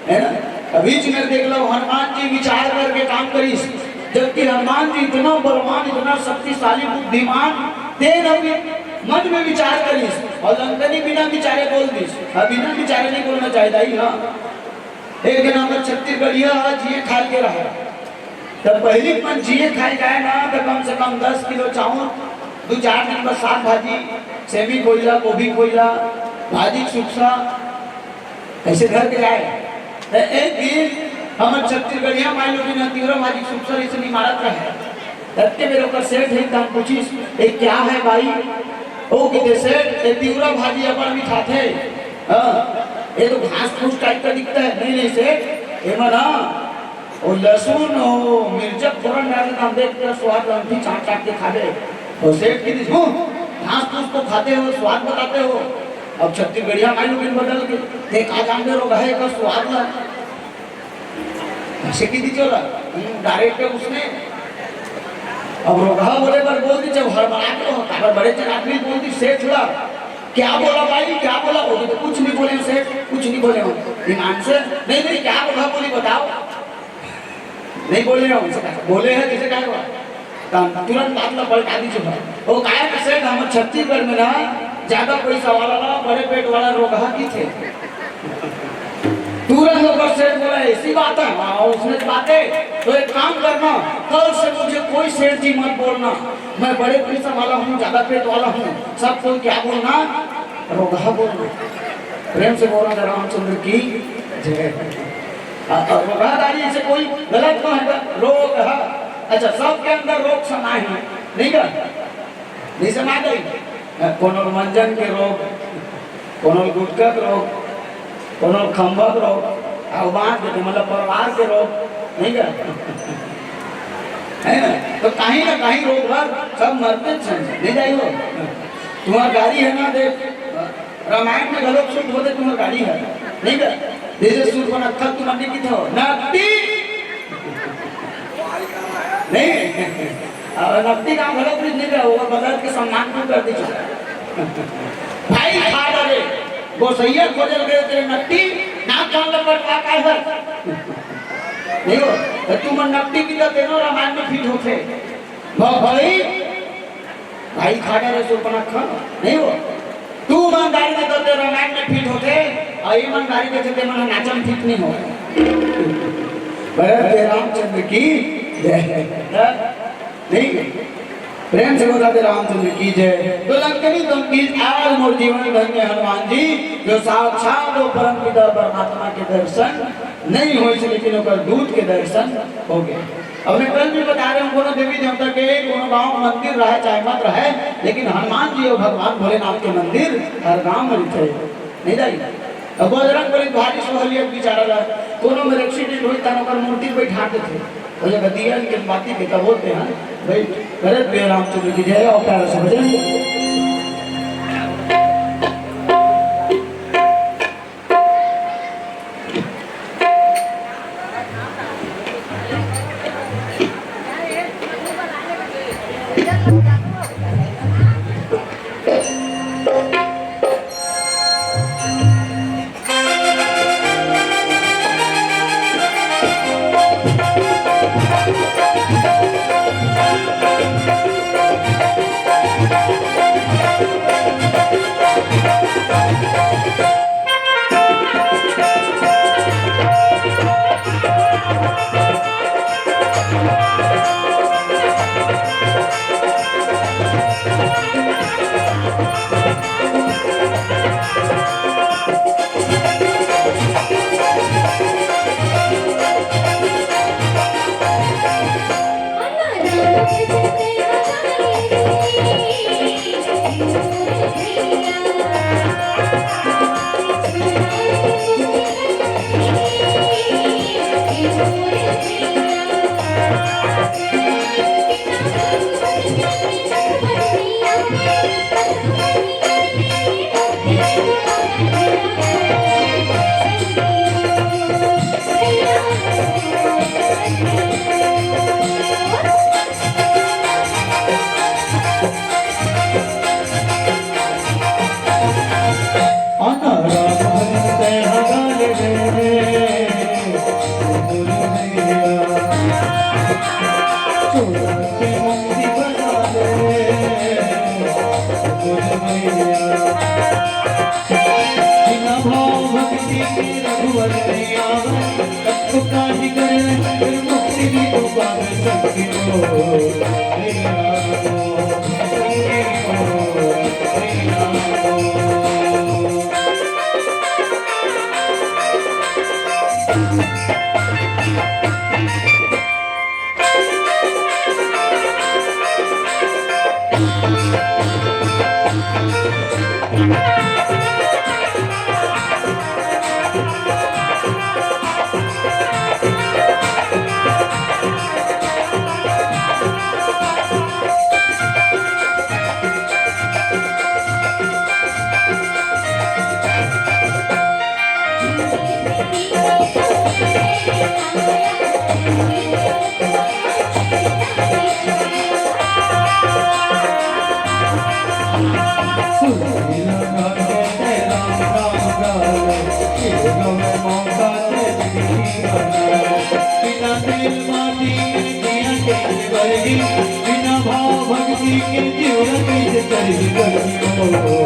है ना? अभी जी में देख लो, हनुमान जी विचार करके काम करिस, जबकि हनुमान जी इतना बलवान, इतना शक्तिशाली, बुद्धिमान, तेन अभी मन में विचार करिस और लंकनी बिना विचारे बोल दिस। अब बिना विचारे नहीं बोलना चाहिए, दाई, हाँ। एक दिन हमर छत्तीसगढ़िया ह जिए खाए के रहा, त पहिली के मन जिए खाए जाए ना, त कम से कम दस किलो चाउर, दू चार दिन बर साग भाजी, सेमी खोइला, गोभी खोइला, भाजी सुकसा, ऐसे घर के जाए। त एक दिन हमर छत्तीसगढ़िया माई लोग ना तिवरा भाजी सुकसा ऐसे नहीं मारत रहे। तब के बेर ओकर सेठ है, त हम पूछिस, "ये क्या है भाई?" ओ किथे, "सेठ, ये तिवरा भाजी अपन भी खाथे।" हाँ, ये तो घास फूस टाइप का दिखता है। "नहीं, नहीं सेठ, ये मन ना, वो लहसुन, वो मिर्चा फोरन डाल के हम देख के स्वाद लगती, चाट चाट के खा ले।" तो सेठ की दिस, "हूँ, घास फूस तो खाते हो, स्वाद बताते हो, अब छत्तीसगढ़िया माई लोग बदल के, देख आ जान दे लोग है का स्वाद ला।" ऐसे की दी चला, डायरेक्ट उसने अब रोगहा बोले बर बोल दी, जब हड़बड़ा के हो, काबर बड़े जन आदमी बोल दी, "सेठ ला, क्या बोला भाई, क्या बोला?" वो तो कुछ नहीं बोले हो सेठ, कुछ नहीं बोले हो। ईमान से, "नहीं, नहीं, क्या रोगहा बोली बताओ?" नहीं बोले हो, उनसे कहा, "बोले हैं, जैसे कहा हुआ।" तब तुरंत बात ला पलटा दी चुका। वो काहे कि सेठ, हम छत्तीसगढ़ में ना ज्यादा पैसा वाला ना, बड़े पेट वाला रोगहा की थे। तुरंत ओकर सेठ बोला, "ऐसी बात है?" हाँ, उसने बात है, तो एक काम करना, कल से मुझे कोई सेठ जी मत बोलना, मैं बड़े पैसा वाला हूँ, ज्यादा पेट वाला हूँ, सब कोई क्या बोलना, रोगहा बोलना। प्रेम से बोलना था रामचंद्र की जय। अ, अ, रोगहा दाई से कोई गलत ना है, रोगहा। अच्छा, सबके अंदर रोग समाए हैं, नहीं क्या? जैसे ना गई, कोनो ल मंजन के रोग, कोनो ल गुटखा के रोग, कोनो ल खंभा के रोग, अउ बांच के मतलब परिवार के रोग, नहीं क्या? है ना? तो कहीं ना कहीं रोग बर सब मरते हैं, नहीं जाई हो? तुम्हार गाड़ी है ना, देख, रामायण में घलो शूट होते तुम्हार गाड़ी है, नहीं क्या? जैसे सूर्पनखा तुम अन्य की था, नकटी नहीं, और नकटी का घलो कुछ नहीं रहा, वो बदल के सम्मान भी कर दीजिए। भाई खा डाले, गोसैया खोजल गए तेरे नकटी, नाक कान लपट का काहे? नहीं हो, तो तुम नकटी की तो तेनो रामायण में फिट होते। भ-, भाई, भाई खा डाले सूर्पनखा, नहीं हो। तू ईमानदारी में तो तेरे रामायण में फिट होते, और ईमानदारी के चलते मन नाचम फिट नहीं हो। भरत के रामचंद्र की जय। नहीं, प्रेम से बता दे, रामचंद्र की जय। तो लंकनी तुम की आज मोर जीवन धन्य हनुमान जी, जो साक्षात वो परम पिता परमात्मा के दर्शन नहीं होइस, लेकिन ओकर दूत के दर्शन हो गए। अब मैं कल भी बता रहे हूँ, कोनो देवी देवता के कोनो गांव मंदिर रहे चाहे मत रहे, लेकिन हनुमान जी और भगवान भोलेनाथ के मंदिर हर गांव में रहिथे। नहीं जाई। अब बजरंग बली भारी सोहलिया बिचारा ला, कोनो में एक्सीडेंट होई, तन ओकर मूर्ति बैठा देथे। वो जगह दिया के बाती के तब होते हैं भाई। भरत पे रामचंद्र की जय। और प्यारा सा भजन। बिना भाव भक्ति के रघुवर नहीं आवे, तब तो काहि करे, फिर मुक्ति भी तो पावे सखी हो। हे राम, हे राम, हे राम। बिना भाव भक्ति के जीवन कैसे करी करी हो।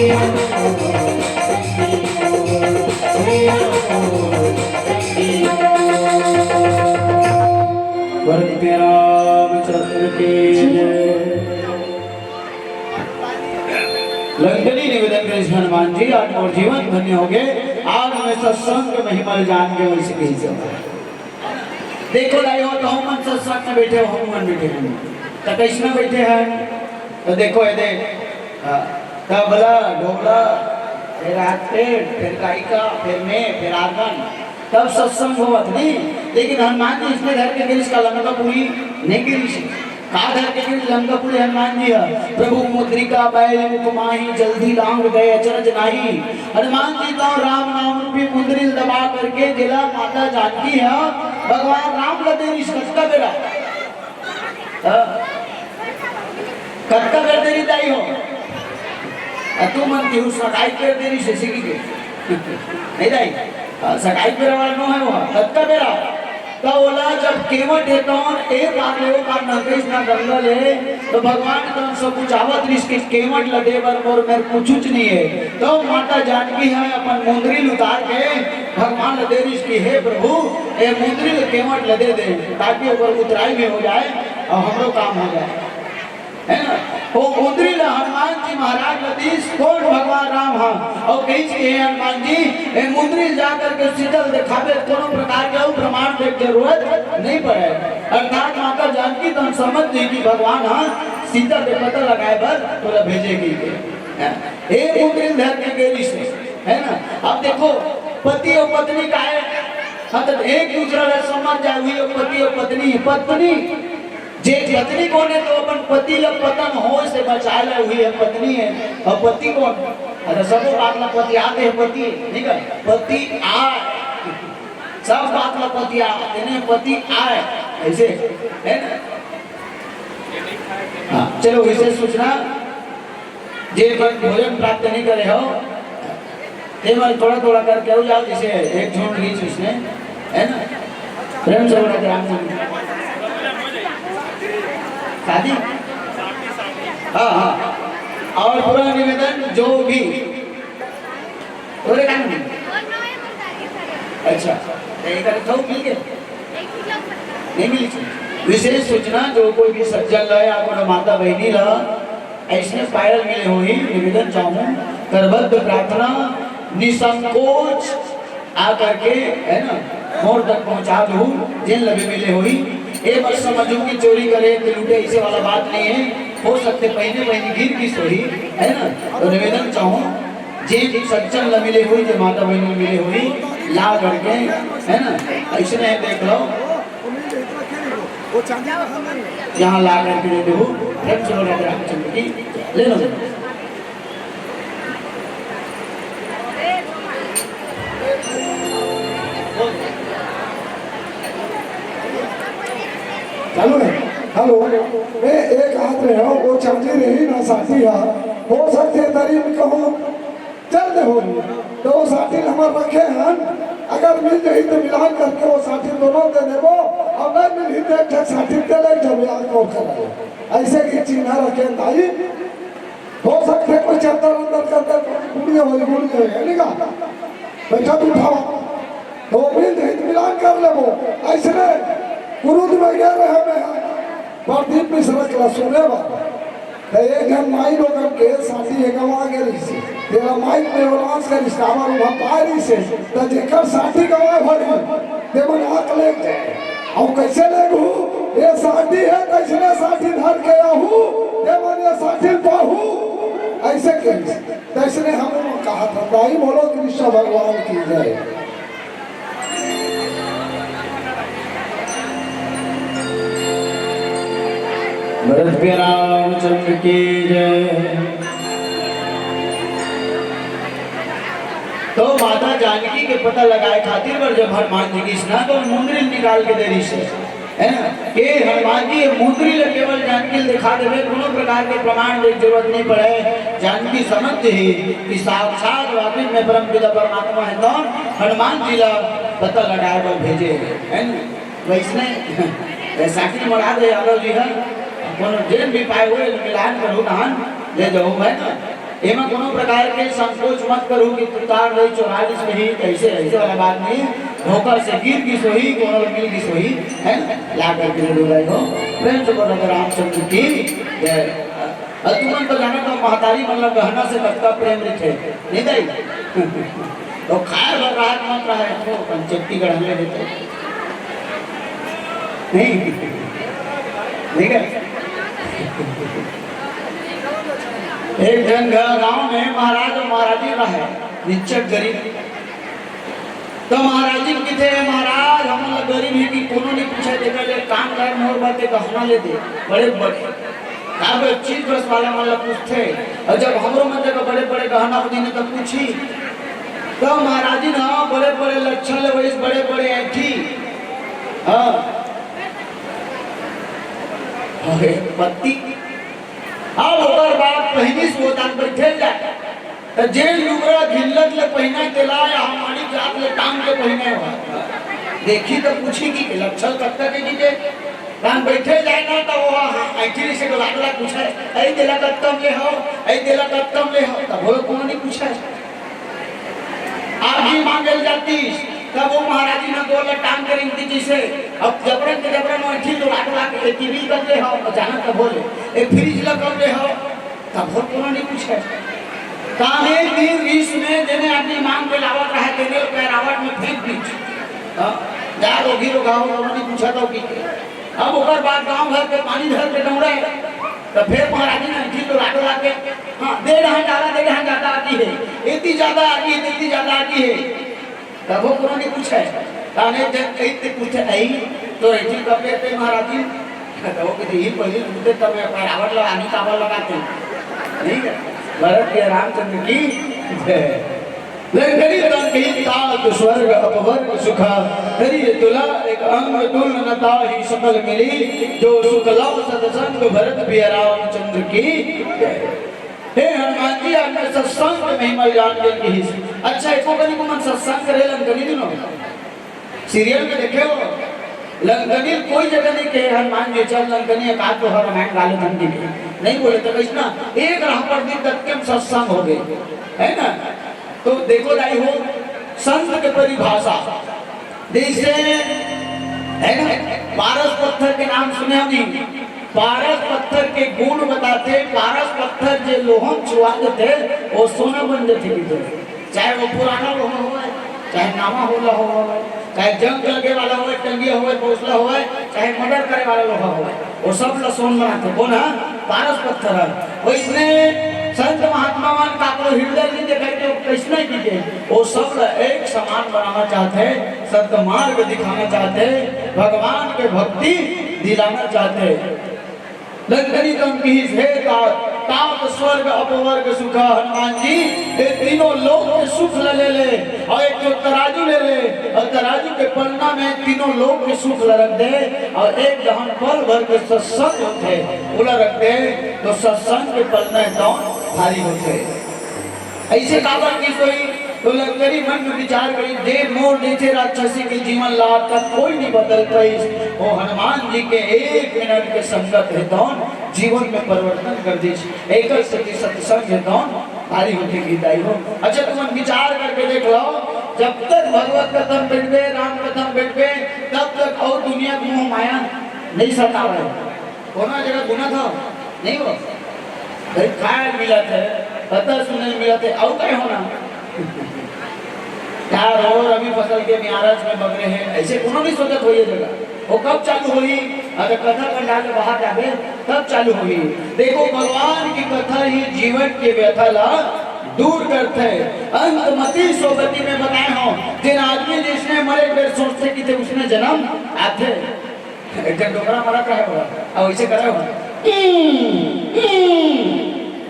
भरत प्रिय रामचंद्र की जय। लंकनी निवेदन करे हनुमान जी, आज मोर जीवन धन्य हो गए। आज मैं सत्संग महिमा जान के वैसे कही जाऊँ। देखो दाई हो, तो हम मन सत्संग में बैठे हो, हम मन बैठे हैं, तो कैसे में बैठे हैं? तो देखो ये दे, हाँ, तबला, ढोला, फिर हाथ पेट, फिर गायिका, फिर मैं, फिर आर्गन, तब सत्संग होवत नहीं। लेकिन हनुमान जी इसने धर के गिरिश का लंका पूरी नहीं गिरिश। का धर के गिरिश लंका पूरी हनुमान जी है। प्रभु मुद्रिका बैल मुख माही, जल्दी लांग गए अचरज नाही। हनुमान जी तो राम नाम रूपी मुंदरी दबा करके जिला माता जानकी है, भगवान राम लदे रिस कतका बेरा। हाँ? कतका बेर देरी दाई हो? आ तू मन की हूँ सगाई कर देरी से सीखी के। नहीं दाई? हाँ, सगाई कर वाला नो है वो। कतका बेरा? तो बोला जब केवट है तौन ए पार ले ओ पार नंदेश ना गंगा ले, तो भगवान तो सब कुछ आवत रिस के केवट ल दे बर मोर मेर कुछ नहीं है। तो माता जानकी है अपन मुंदरी उतार के भगवान ल दे रिस की, "हे प्रभु, ए मुंदरी ल केवट ल दे दे, ताकि ओकर उतराई भी हो जाए और हमरो काम हो जाए।" है ना? वो मुंदरी ल हनुमान जी महाराज ल दीस, कौन भगवान राम हा? और कहिस कि, "हे हनुमान जी, ए मुंदरी ल जा करके सीता ल दिखाबे, कोनो प्रकार के अउ प्रमाण दे के जरूरत नहीं पड़े।" अर्थात माता जानकी तो समझ गई कि भगवान हा सीता के पता लगाए बर तोला भेजे गई है। हैं? ए मुंदरी ल धर के गेली से, है ना? अब देखो, पति और पत्नी का है, मतलब एक दूसरा ला समझ जाए, हुई हो पति और पत्नी। पत्नी, जे पत्नी कौन है, तो अपन पति ला पतन हो से बचाए ला हुई है पत्नी है। और पति कौन? अरे सब बात ला पति आते हैं, पति है, ठीक है? पति आ, सब बात ला पति आ, यानी पति आए, ऐसे, है ना? हाँ, चलो, विशेष सूचना, जे मन भोजन प्राप्त नहीं करे हो, ते मन थोड़ा थोड़ा करके हो जाओ, जैसे एक झुंड लीच उसने, है ना? प्रेम से बोला कि राम जी। शादी? हाँ, हाँ। और पूरा निवेदन, जो भी, बोले क्या नहीं? अच्छा, तो एक बार तो मिल गए? नहीं मिली। विशेष सूचना, जो कोई भी सज्जन ला या कोनो माता बहिनी ला ऐसने पायल मिले होही, निवेदन चाहूँ, करबद्ध प्रार्थना, निसंकोच आ करके, है ना, मोर तक पहुँचा दू, जेन ला भी मिले होही। ए मत समझू कि चोरी करे, कि लूटे, ऐसे वाला बात नहीं है। हो सकते पहिने पहिने गिर गिस होही, है ना? तो निवेदन चाहूँ, जे सज्जन ला मिले होही, जे माता बहिनी मिले होही, ला करके, है ना, ऐसने देख लो। यहाँ ला करके दे दो, प्रेम से बोलो रामचंद्र की, ले लो। चालू है। हेलो, मैं एक हाथ रहे हूँ, वो चांदी रही ना साथी हा, हो सकते दरी में कहूँ चल दे हो, तो वो साथी हमार रखे हन, अगर मिल जाही तो मिलान करके वो साथी दोनों दे देबो, और नहीं मिलही तो एक ठक साथी दे ले, जब यार को कर ले। ऐसे की चिन्ह रखे दाई, हो सकते कोई चद्दर अंदर चद्दर बुढ़िया हो, बुढ़िया हो, है नहीं का? बैठा तू उठाओ। तो मिल जाही तो मिलान कर लेबो। ऐसने कुरुद में गए रहे मैं, प्रदीप मिश्रा के सुने बा। तो एक जन माई लोगन के साथी हे गवा गे रहिसे। तेरा माइक में वो नाच कर इसका आवाज उठा पा रहिसे। तो जेकर साथी गवा भरी, ते मन आँख ले जाए। और कैसे ले गू? ये साथी है, कैसने साथी धर के आहू, ते मन ये साथी पाहू। ऐसे के, तैसने हम कहा था, दाई बोलो कृष्ण भगवान की जय। भरत प्रिय रामचंद्र की जय। तो माता जानकी के पता लगाए खातिर बर जब हनुमान जी की स्नान तो मुंदरी निकाल के दे रहिसे, है ना? के हनुमान जी ये मुंदरी ले केवल जानकी ल दिखा देवे, कोनो प्रकार के प्रमाण के जरूरत नहीं पड़े। जानकी समझ ही कि साक्षात वाकई में परम पिता परमात्मा है, कौन? हनुमान जी ला पता लगाए बर भेजे, है ना? वैसने बैसाखी मरा दे यादव जी है, कोनो जेन भी पाए हुए मिलान करू नहान ले जाऊ, है ना? एमा कोनो प्रकार के संकोच मत करू कि तुतार दई चोरा लिस होही, कैसे ऐसे वाला बात नहीं। धोखा से गिर गिस होही, कोनो ल मिल गिस होही, है ना? ला करके ले लो भाई हो। प्रेम से बोलो रामचंद्र की जय। अउ तुमन तो जाना तो महतारी मन ल गहना से कतका प्रेम रहिथे, नहीं दाई? तो खाए बर राहत मत रहा है, तो अपन चट्टी गढ़ ले देते। नहीं, ठीक है। एक झन घर गांव में महाराज अउ महाराजी रहे, निच्चट गरीब। तो महाराजी कहिथे, "महाराज, हमन ल गरीब हे कि कोनो नहीं पूछे, तेकर ले काम कर मोर बर, ते गहना ले दे, बड़े बड़े।" काबर चीज बस वाला मन ल पूछथे, अउ जब हमरो मन जगह बड़े बड़े गहना हो दिने त पूछी। तो महाराजी न बड़े बड़े लच्छा ले वइस, बड़े बड़े ऐंठी। हाँ। अरे पत्ती। अब ओकर बाद पहिनिस वो तान बइठे जाय। त जेन लुगरा घिल्लत ले पहिनाय तेला या हमारी जात ले टांग के पहिनाय हो। देखी त पूछी कि लच्छा कतका के दीजे। तान बइठे जाय ना त वो ऐंठी से डोला डोला पूछे, "अई तेला कतका म ले हो, अई तेला कतका म ले हो?" त बोलो कोनो नहीं पूछे। आरती मांगे ल जातिस, तब वो महाराजी न गोल ल टांग के रिंगती जैसे, अब जबरन के जबरन वो ऐंठी डोला डोला के, "ए टीवी कब ले हो?" अचानक तब बोले, "ए फ्रिज ल कब ले हो?" तब वो कोनो नहीं पूछे। काम एक दिन रिस में जेने आदमी मांग के लावत रहे, तेने पैरावट में फेंक दीस। हाँ, जा रोगी रोगाओ, कोनो नहीं पूछा तो की। अब ओकर बाद गांव भर के पानी धर के दौड़े, तो फिर महाराजी ने ऐंठी डोला डोला के, "हाँ, दे रहा ज्यादा, दे रहा ज्यादा आती है, इतनी ज्यादा आती है, इतनी ज्यादा आती है।" तब वो कोनो नहीं पूछे, ताने जब कहीं ते पूछे, "आई, तो ऐंठी कब लेते महाराजी?" तो वो कहते, "ये पहले पूछते, तब मैं पैरावट लगा, नहीं काबर लगाते।" ठीक है, भरत के रामचंद्र की जय। लंकनी तन की तात स्वर्ग अपवर्ग सुखा, करिए तुला एक अंग तुल न ताहि सकल मिली, जो सुख लव सतसंग भरत पिया रामचंद्र की। हे हनुमान जी, आपने सत्संग के महिमा जान के कहिस। अच्छा, एको कनी को मन सत्संग करे लंकनी दिनो। सीरियल में देखे हो, लंकनी कोई जगह नहीं कहे, "हनुमान जी चल लंकनी, एक आध दोहा रामायण गा ले धन के लिए।" नहीं बोले तो कैसना, एक राह पर दिन तक के हम सत्संग हो गए, है ना? तो देखो दाई हो, संत के परिभाषा जैसे, है ना, पारस पत्थर के नाम सुने हो नहीं? पारस पत्थर के गुण बताते, पारस पत्थर जे लोहम छुआ देते, वो सोना बन जाते भीतर। चाहे वो पुराना लोहा होवे, चाहे नवा होला होवे, चाहे जंग लगे वाला होवे, टंगिया होवे, बौसला होवे, चाहे मर्डर करे वाला लोहा होवे, वो सब ला सोन बनाथे। कौन है? पारस पत्थर है। वैसने संत महात्मा मन काकरो हृदय नहीं दिखाई, तो कैसने कीजिए, वो सब ला एक समान बनाना चाहते, सत मार्ग दिखाना चाहते, भगवान के भक्ति दिलाना चाहते। लंकनी तम कहिस, "हे तात, तात स्वर्ग अपवर्ग सुखा।" हनुमान जी, ये तीनों लोक के सुख ल ले ले, और एक जो तराजू ले ले, और तराजू के पलना में तीनों लोक के सुख ल रख दे, और एक जहां पल भर के सत्संग होथे, ओला रख दे, तो सत्संग के पलना एकदम भारी होथे। ऐसे काबर की सोई तो लंकनी मन में विचार करी, "जे मोर जैसे राक्षसी के जीवन ला तक कोई नहीं बदल पाइस, वो हनुमान जी के एक मिनट के संगत हे तौन जीवन में परिवर्तन कर दीस।" एक सती सत्संग हे तौन भारी होथे गीताई हो। अच्छा, तुम विचार करके देख लो, जब तक भगवत कथा में बैठबे, राम कथा में बैठबे, तब तक और दुनिया के मोह माया नहीं सतावे। कोनो जगह गुना था? नहीं हो। भाई खाए मिला थे, पता सुने मिला थे, और काय होना? चार और अभी फसल के मियारज में बगरे हैं, ऐसे कोनो नहीं सोचत हो ये जगह। वो कब चालू होई? अगर कथा पंडाल में बाहर जाबे, तब चालू होई। देखो, भगवान की कथा ही जीवन के व्यथा ला दूर करते। अंत मती सोगति में बताए हो, जिन आदमी जिसने मरे बेर सोचते कि थे उसने जन्म आथे। एक जन डोकरा मरत रहे हो, अब ऐसे करे हो।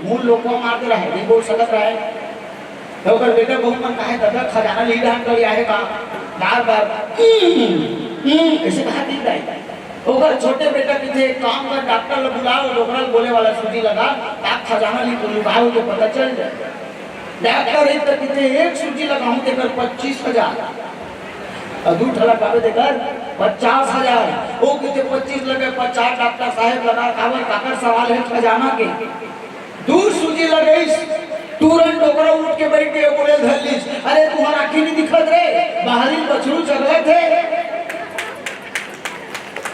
मूल लोग को मार दे रहे, नहीं बोल सकत रहे। तो ओकर बेटा बहुत मन काहे दादा खजाना ली दान कर आए का, बार बार। ऐसे कहा दी जाए। ओकर छोटे बेटा पीछे एक काम कर, डॉक्टर ला बुलाओ, डोकरा ला बोले वाला सूजी लगा, ताक खजाना ली लुकाओ तो पता चल जाए। डॉक्टर एक तो पीछे एक सूजी लगाऊं तेकर पच्चीस हजार। और दू ठला काबे देकर पचास हजार। वो किते पच्चीस लगे, पचास डॉक्टर साहेब लगा, काबर काकर सवाल है खजाना के। दू सूजी लगइस, तुरंत डोकरा उठ के बैठ के बोले धर लीस, "अरे, तुम्हार आँखी नहीं दिखत रे, बाहरी बछरू चगलत हे।"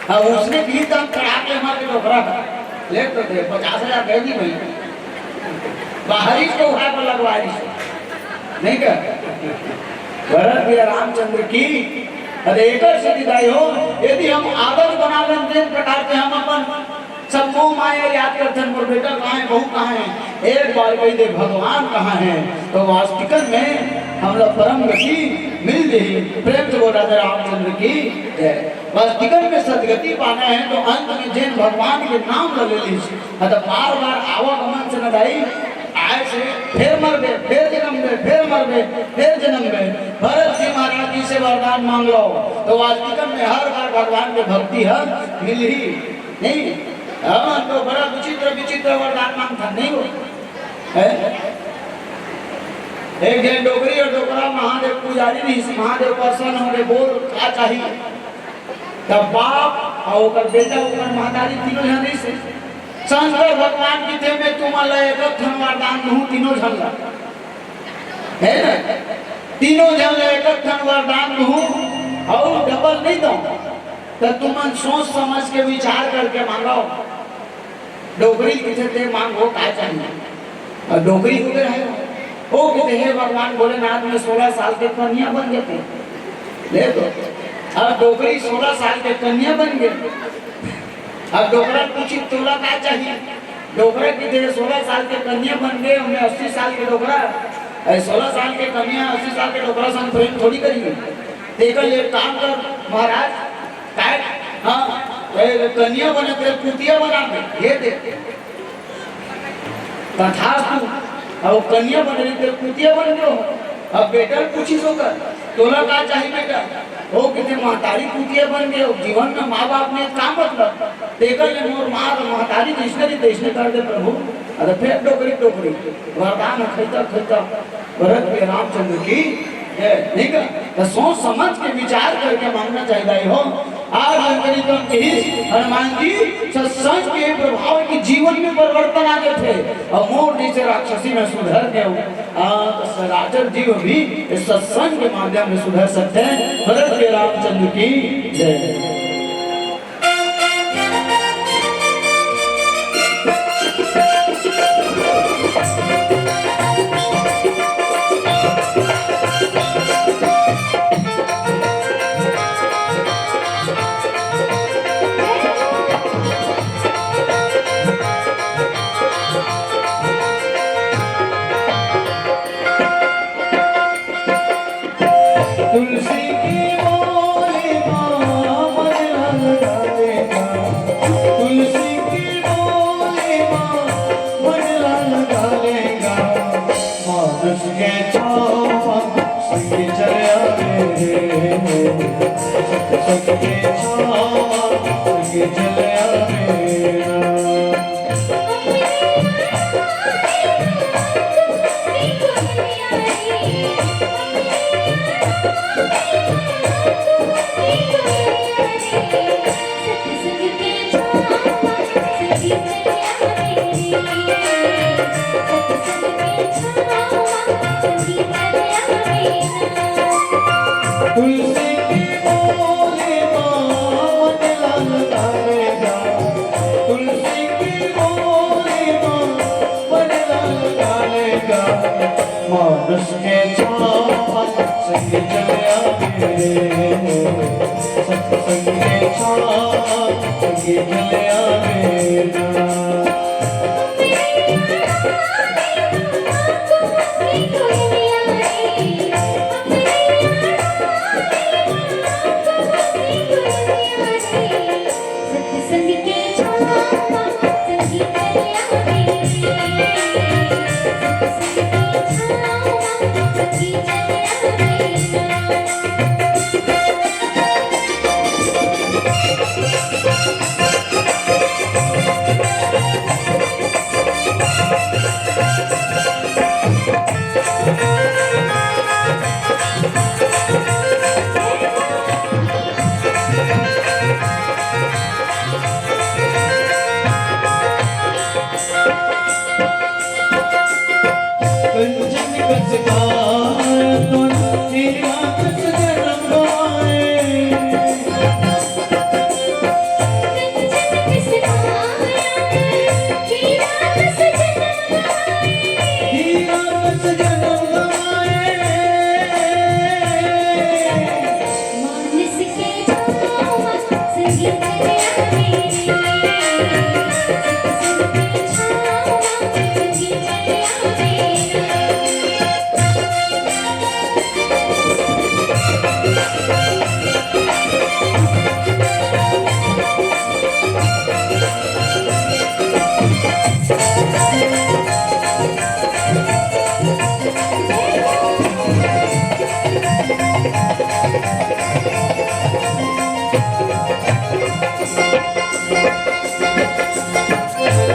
अब उसने भी दम कड़ा के मारे डोकरा, ले तो दे, पचास हजार दे दी भाई, बाहरी से उठा कर लगवा दी, नहीं क्या? भरत भैया रामचंद्र की। अरे एकर से विदाई हो, यदि हम आदत बना लेन, दिन कटाते हम अपन सब मोह माया याद करथन, मोर बेटा कहाँ है, बहू कहाँ है, एक बार कही दे भगवान कहाँ है, तो वास्तविकन में हम लोग परम गति मिल जाही। प्रेम से बोल राधे रामचंद्र की जय। वास्तविकन में सदगति पाना है तो अंत में जेन भगवान के नाम ल ले लीस, हाँ, तो बार बार आवागमन से न दाई, आए से फेर मरबे, फेर जन्म बे, फेर मरबे, फेर जन्म बे। भरत जी महाराज जी से वरदान मांग लो, तो वास्तविकन में हर बार भगवान के भक्ति ह मिलही। नहीं, हम तो बड़ा विचित्र विचित्र वरदान मांगथन, नहीं हो? है? एक दिन डोकरी और डोकरा महादेव पुजारी नहीं, महादेव प्रसन्न होके बोल का चाहिए? तब बाप और ओकर बेटा, ओकर महतारी तीनों जन रहिस हे। शंकर भगवान कथे, "मैं तुमन ला एक ठन वरदान दूँ, तीनों जन ला।" है ना? तीनों जन ला एक ठन वरदान दूँ, और डबल नहीं दूँ। तो तुमन सोच समझ के विचार करके मांगो। डोकरी कथे, "ते मांगो, का चाहिए?" और डोकरी उबे रहे। ओ कथे, "हे भगवान भोलेनाथ, मैं सोलह साल के कन्या बन गे।" ले तो, अब डोकरी सोलह साल के कन्या बन गे। अब डोकरा पूछी, "तोला का चाहिए?" डोकरा कथे, "सोलह साल के कन्या बन गे, मैं अस्सी साल के डोकरा, अरे, सोलह साल के कन्या अस्सी साल के डोकरा संग प्रेम थोड़ी करिए।" तेकर ले काम कर महाराज, काय? हाँ, ए, कन्या बने तेल कुतिया बना दे, ये दे। तथास्तु। अब कन्या बने तेल कुतिया बन गयो। अब बेटा पूछी सो कर, "तोला का चाहिए बेटा?" वो कथे, "महतारी कुतिया बन गयो, जीवन में माँ बाप ने का मतलब? तेकर ले मोर माँ और महतारी जैसने की तैसने कर दे प्रभु।" अरे फिर डोकरी डोकरी वरदान खैता खैता भरत के रामचंद्र की जय। नहीं का? तो सोच समझ के विचार करके मांगना चाहिए हो। आज हम करीब कम कहिस, हनुमान जी सत्संग के प्रभाव की जीवन में परिवर्तन आ गए थे और मोर जैसे राक्षसी में सुधर गए हो। आ, तो सराचर जीव भी इस सत्संग के माध्यम से सुधर सकते हैं। भरत के रामचंद्र की जय। तुलसी की बोली माँ मन लाल डालेगा, तुलसी की बोली माँ मन लाल डालेगा। मानुष के छावा संग चले आवे रे, सत्संग के छावा संग चले आवे रे। तुलसी की बोली माँ मन लाल डालेगा, तुलसी की बोली माँ मन लाल डालेगा। मानुष के छावा संग चले आवे रे, सत्संग के छावा संग चले आवे ना।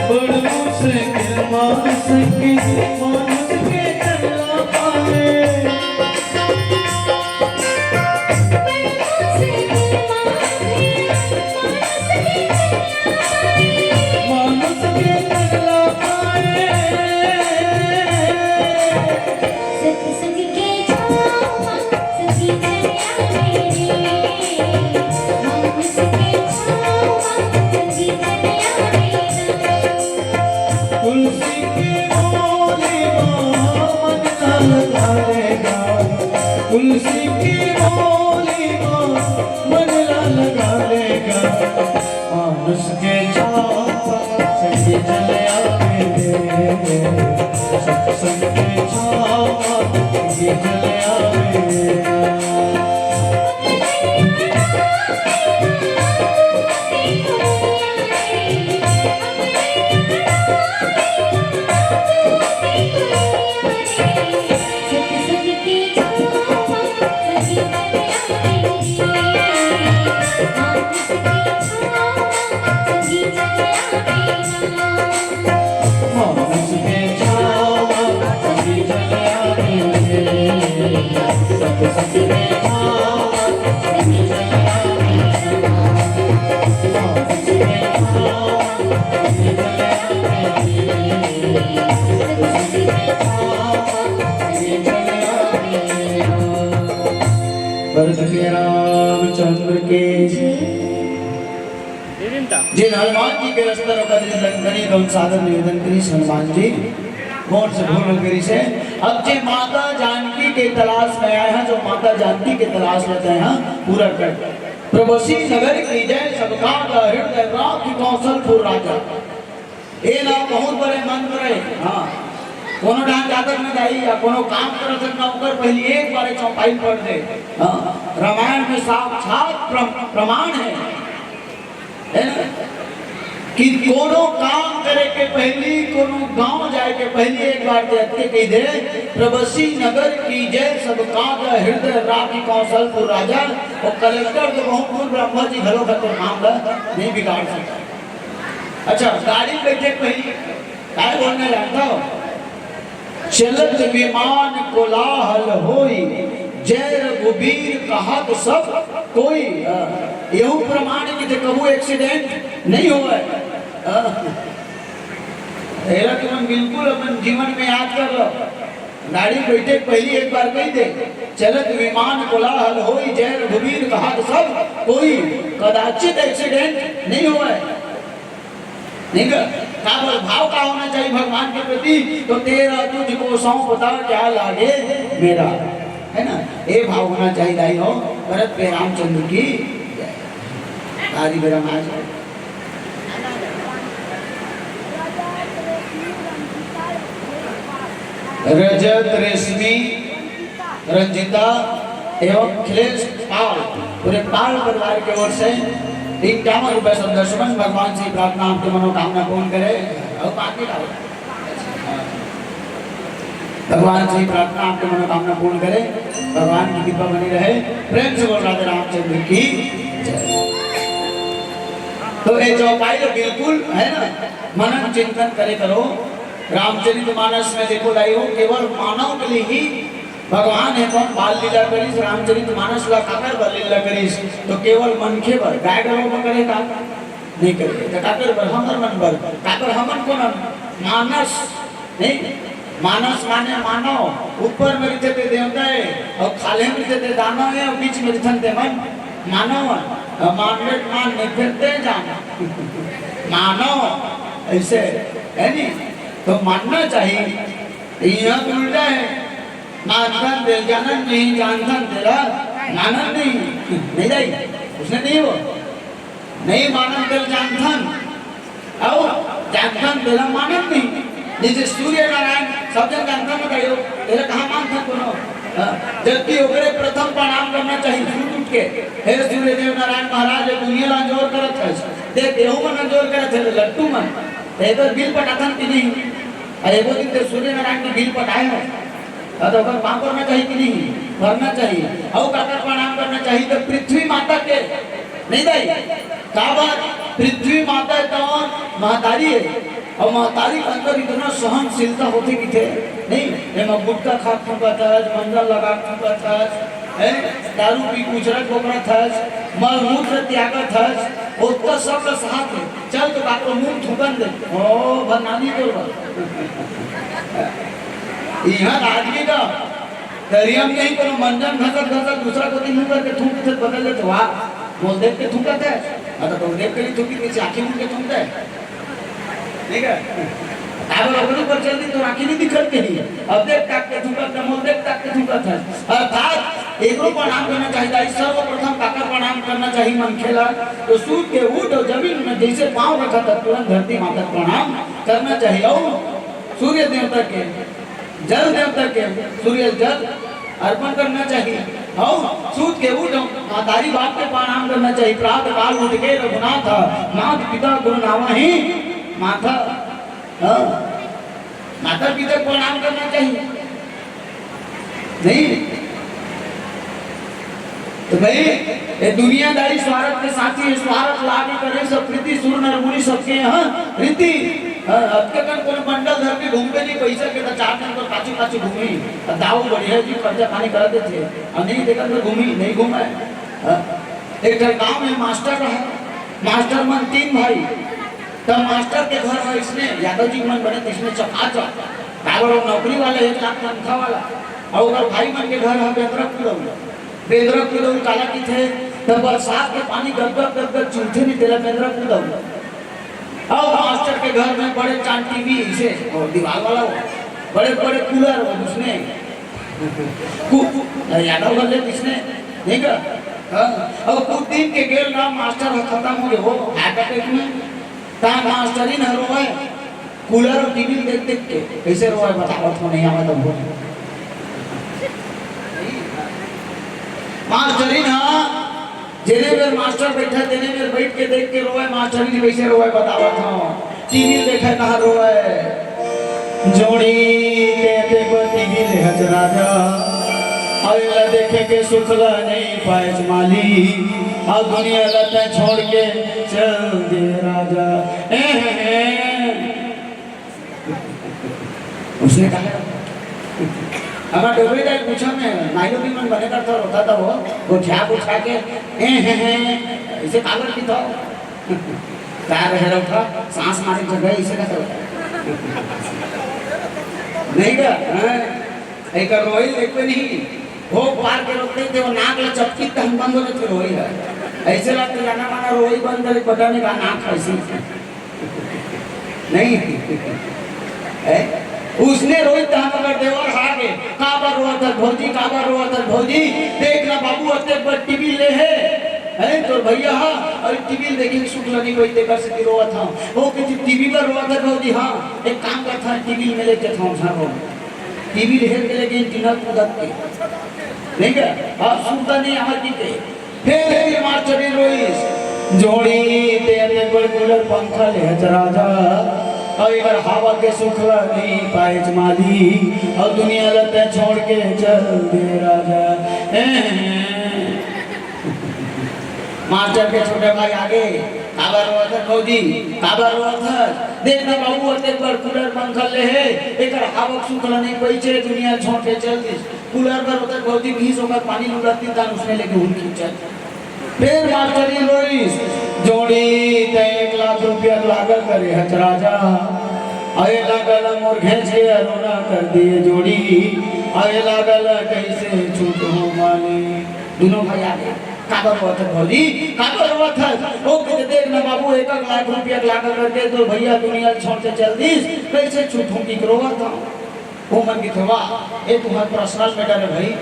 बड़ मुश्किल मानस के, मानस के करला पाए। मानस के करला पाए। सत्संग के छाँव म सखी चले आवे रे। मानस के छाँव म सखी चले आवे रे। तुलसी की मोली माँ मन ना लगा लेगा, तुलसी की मोली माँ मन ना लगा लेगा। मानस के छाँव म सखी चले आवे रे, सत्संग के छाँव म सखी चले आवे रे। भरत के रामचंद्र के जय। जिन हनुमान जी के रस्ता रोका, जिन लंकनी धन सागर निवेदन करी हनुमान जी, मोर से भूल हो गई से। अब जे माता जानकी के तलाश में आए हैं, जो माता जानकी के तलाश में आए हैं, पूरा कर। प्रभु श्री नगर की जय, सबका हृदय राखि कौशलपुर राजा। ए ना बहुत बड़े मंत्र है। हाँ, कोनो डाहर जातक न जाही या कोनो काम करत हन ना, ओकर पहली एक बार चौपाई पढ़ दे। हाँ, रामायण में साक्षात प्रम-, प्रमाण है, है ना, कि कोनो काम करे के पहली, कोनो गांव जाए के पहली एक बार जे अतके कह दे, "प्रभु श्री नगर की जय, सबका हृदय राखि कौशलपुर राजा।" वो कलेक्टर तो बहुत दूर, ब्रह्मा जी घलो खतरनाक नहीं बिगाड़ सकता। अच्छा, गाड़ी में बैठे पहली काय बोलना जानता हो? "चलत विमान कोलाहल होई, जय रघुबीर कहत सब कोई।" हाँ, यहू प्रमाण कि जे कभू एक्सीडेंट नहीं होवे। हाँ, एला तुमन बिल्कुल अपन जीवन में याद कर लो। गाड़ी बैठे पहली एक बार कह दे, "चलत विमान कोलाहल होई, जय रघुबीर कहत सब कोई।" कदाचित एक्सीडेंट नहीं होवे। नहीं कर, काबर भाव का होना चाहिए भगवान के प्रति? तो "तेरा तुझको सौंपता क्या लागे मेरा", है ना? ये भाव होना चाहिए दाई हो। भरत पे रामचंद्र की जय। हरि हरि महाराज। रजत रेशमी रंजिता एवं अखिलेश पाल, पूरे पाल परिवार के ओर से इक्यावन रुपए सौ दस मन। भगवान से प्रार्थना, आपकी मनोकामना पूर्ण करे। और बाकी का भगवान से प्रार्थना, आपकी मनोकामना पूर्ण करे, भगवान की कृपा बनी रहे। प्रेम से बोल राधे रामचंद्र की जय। तो ये चौपाई तो बिल्कुल है ना, मनन चिंतन करे करो। रामचरित मानस में देखो दाई हो, केवल मानव के लिए ही भगवान हे कौन बाल लीला करिस, रामचरित मानस ला काकर बर लीला करिस, तो केवल मनखे बर, गाय गरु बर करे का? नहीं करे। तो काकर बर? हमर मन बर। काकर हमन कोन हन? मानस, नहीं? मानस माने मानव, ऊपर में रहिथे ते देवता हे, अउ खाल्हे में रहिथे ते दानव हे, अउ बीच में रहिथन ते मन मानव हे। अउ मानवे के मान नइ फेर ते जान। मानव, अइसे, हे नी? तो मानना चाहिए। इहाँ तो उल्टा हे, मानथन तेला जानन नहीं, जानथन तेला मानन नहीं। नहीं जाई, उसने नहीं हो। नहीं मानन तेला जानथन, अउ जानथन तेला मानन नहीं। जइसे सूर्य नारायण सब झन जानथन ना कहियो, तेला कहाँ मानथन कोनो? हाँ, जबकि ओकरे प्रथम प्रणाम करना चाहिए सूर्य उठ के, "हे सूर्य देव नारायण महाराज, ये दुनिया ला अंजोर करत हस, देख एहू मन अंजोर करत हे, लट्टू मन।" त एकर बिल पटाथन कि नहीं? अउ एगो दिन ते सूर्य नारायण के बिल पटाए हस, हाँ, त ओकर पाँव परना चाहिए कि नहीं? परना चाहिए। अउ काकर प्रणाम करना चाहिए? त पृथ्वी माता के। नहीं दाई, काबर? पृथ्वी माता हे तौन महतारी हे, अउ महतारी के अंदर इतना सहनशीलता होथे किथे, नहीं? एमा गुटखा खा थूकत हस, मंजन लगा थूकत हस, हैं? दारू पी के उछरत बोकरत हस, मल मूत्र त्यागत हस, ओतका सब ल सहात हे। चल तो काकरो मुंह थूकन दे। ओ, भर नानी तोर बर। इहाँ आदमी का दरिया में नहीं, कोनो मंजन घसत घसत दूसरा कोती मुंह करके थूक के बदल देथे, "वाह, मोला देख के थूकत हे।" हाँ, त तोला देख के नहीं थूकिस, आँखी मूंद के थूकत हे। ठीक हे? काबर ओकरे ऊपर चल दी, तोर आँखी नहीं दिखत के ही। अब देख ताक के थूकत हे, मोला देख ताक के थूकत हे। अर्थात एकरो प्रणाम करना चाहिए। सर्वप्रथम काकर प्रणाम करना चाहिए मनखे ला? तो सूत के उठ अउ जमीन में जइसे पाँव रखत हे, तुरंत धरती माता के प्रणाम करना चाहिए। अउ सूर्य देवता के, जल देवता के, सूर्य जल अर्पण करना चाहिए। अउ सूत के उठ, महतारी बाप के प्रणाम करना चाहिए। प्रातः काल उठ के रघुनाथ, मात पिता गुरु नावा ही माथा। हाँ, माता पिता को प्रणाम करना चाहिए, नहीं? तो भाई, ये दुनियादारी स्वार्थ के साथी हे, स्वार्थ लागे करे सब प्रीति, सुर नर मुनि सबके यहाँ रीति। हाँ, अतके कन कोनो बंडल धर के घूमबे नहीं, पैसा के त चार दिन बर पाछू पाछू घूमी, अउ दाऊ बढ़िया जी खर्चा पानी करा देथे, अउ नहीं देखत में घूमी, नहीं घूमे। हाँ, एक ठन गांव में मास्टर रहा, मास्टर मन तीन भाई, त मास्टर के घर ह इसने, यादव जी मन बने त इसने चकाचक, काबर वो नौकरी वाला, एक लाख तनखा वाला, अउ ओकर भाई मन के घर ह बेंदरा कुदऊ। बेंदरा कुदऊ काला किथे? त बरसात के पानी गदगद गदगद चुहथे नहीं, तेला बेंदरा कुदऊ। अउ मास्टर के घर में बड़े चान टीवी इसे, अउ दीवाल वाला हो, बड़े बड़े कूलर हो उसने। कु-, यादव घर ले किसने? नहीं का? हाँ। अउ कुछ दिन के गेल ना मास्टर ह खतम हो गे हो, हार्ट अटैक में। ता मास्टरिन ह रोवय, कूलर अउ टीवी देख देख के। कइसे रोवय बतावत हो, नहीं आवत हो। मास्टरिन ह जेने मेर मास्टर बइठा, तेने मेर बइठ के देख के रोवय, मास्टरिन कइसे रोवय बतावत हो। टीवी देखय कहाँ रोवय। जोड़ी के तेको टीवी लेहच राजा, अउ एला देखे के सुख ला नहीं पाएच माली, अउ दुनिया ला तैं छोड़ के चल दे राजा। ए, हे, हे। उसने कहा, अब डोबे जाए पूछा में, नाइलो भी मन बने करता रोता था वो, वो ठ्या उठा के, ए, हे, हे, इसे काबर की था? का रह रहा था, सांस मारे जगह इसे का था? नहीं का, हाँ? एकर रोई देखबे नहीं, भोग पार के रोते थे, वो नाक ला चपकी तहन बंद हो जाते रोई है। ऐसे लगते जाना माना रोई बंद करे, पता नहीं का नाक ऐसी। नहीं। है? उसने रोई तहन मगर देवर हार गए। काबर रोवत हस भौजी, काबर रोवत हस भौजी? देख ना बाबू, अतेक बड़ टीवी ले हे। है? तोर भैया हा, अउ टीवी देखे के सुख ल नहीं कोई तेकर से रोवत हस। वो कहती, "टीवी बर रोवत हस भौजी?" हाँ, एक काम करत हस, टीवी में लेके था, हाँ, रो। टीवी ले के लेके टीना कूदत के। नहीं क्या? अब सुनता नहीं हमारे के। फिर ये मास्टरिन रोइस, जोड़ी ते अतेक बड़ कूलर पंखा लेहच राजा, अउ एकर हवा के सुख ल नहीं पाएच माली, अउ दुनिया ल तैं छोड़ के चल दे राजा। हैं? मास्टर के छोटे भाई आगे, काबर रोवत हस भौजी, काबर रोवत हस? देख ना बाबू, अतेक बड़ कूलर पंखा ले हे, एकर हवा के सुख ल नहीं पाएच, दुनिया छोड़ के चल दिस। कूलर बर ओकर भौजी भींस ओकर पानी लुड़त दिन तान उसने लेके हुन खींचत। फिर मास्टरिन रोइस, जोड़ी ते एक लाख रुपया लागल करे हच राजा, अरे लागल मोर घेंच के अरोना कर दिए जोड़ी, अरे लागल कैसे छूट हो माली। दोनों भाई आगे, काबर रोवत हस भौजी, काबर रोवत हस? ओ कथे देख ना बाबू, एक एक लाख रुपया लागल करके तो भैया दुनिया छोड़ के चल दिस, कैसे छूटहूँ कि रोवत हूँ। ओ मन के थोड़ा, ए तुम्हार पर्सनल मैटर है भाई,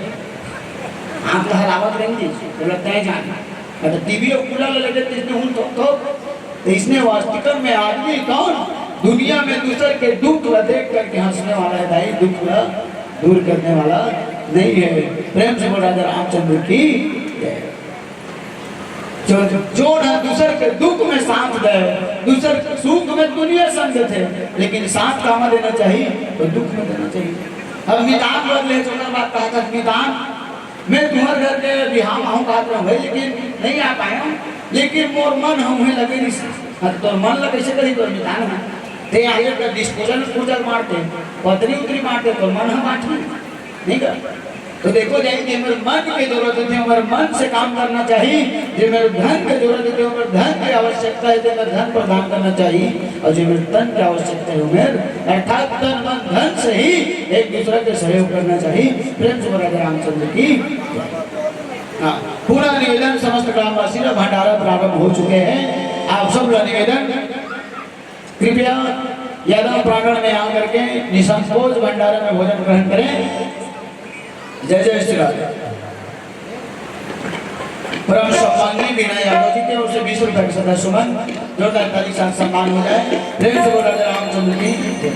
आप तो हरावत रहेंगे, बोला तय जान। अगर टीवी और कूलर ले लेते तो इसने हूँ तो, तो, तो इसने वास्तविकता में आदमी कौन दुनिया में दूसर के दुख ला देख करके हंसने वाला है भाई, दुख ला दूर करने वाला नहीं है। प्रेम से बोल राजा रामचंद्र की जय। जो, जो ना दूसर के दुख में साथ दे, दूसर के सुख में दुनिया संग थे, लेकिन साथ कामा देना चाहिए तो दुख में देना चाहिए। अब मितान बोल रहे, जो बात कहा था, मितान मैं तुम्हारे घर के बिहाव आहूँ कहत रहूँ भाई, लेकिन नहीं आ पाए हूँ, लेकिन मोर मन हम उहें लगे रहिस। हाँ, तो तोर मन लगे से करी तोर मितान है। ते आगे का डिस्पोजल पूजल मारते, पतरी उतरी मारते, तोर मन हम बांट नहीं कर। तो देखो जाए कि हमारे मन की जरूरत है, हमारे मन से काम करना चाहिए। जो मेरे धन की जरूरत है, जो मेरे धन की आवश्यकता है, तो मेरे धन प्रदान करना चाहिए। और जो मेरे तन की आवश्यकता है, वो मेरे अर्थात तन मन धन से ही एक दूसरे के सहयोग करना चाहिए। प्रेम से बोला जय रामचंद्र की। हाँ, पूरा निवेदन समस्त ग्रामवासी ला, भंडारा प्रारंभ हो चुके हैं। आप सब ला निवेदन, कृपया यादव प्रांगण में आकर के निसंकोच भंडारा में भोजन ग्रहण करें। जय जय श्री राधे। परम सम्माननीय बीना यादव जी की ओर से बीस रुपए का सदा सुमन, जोरदार ताली के साथ सम्मान हो जाए। प्रेम से बोला जय रामचंद्र की जय।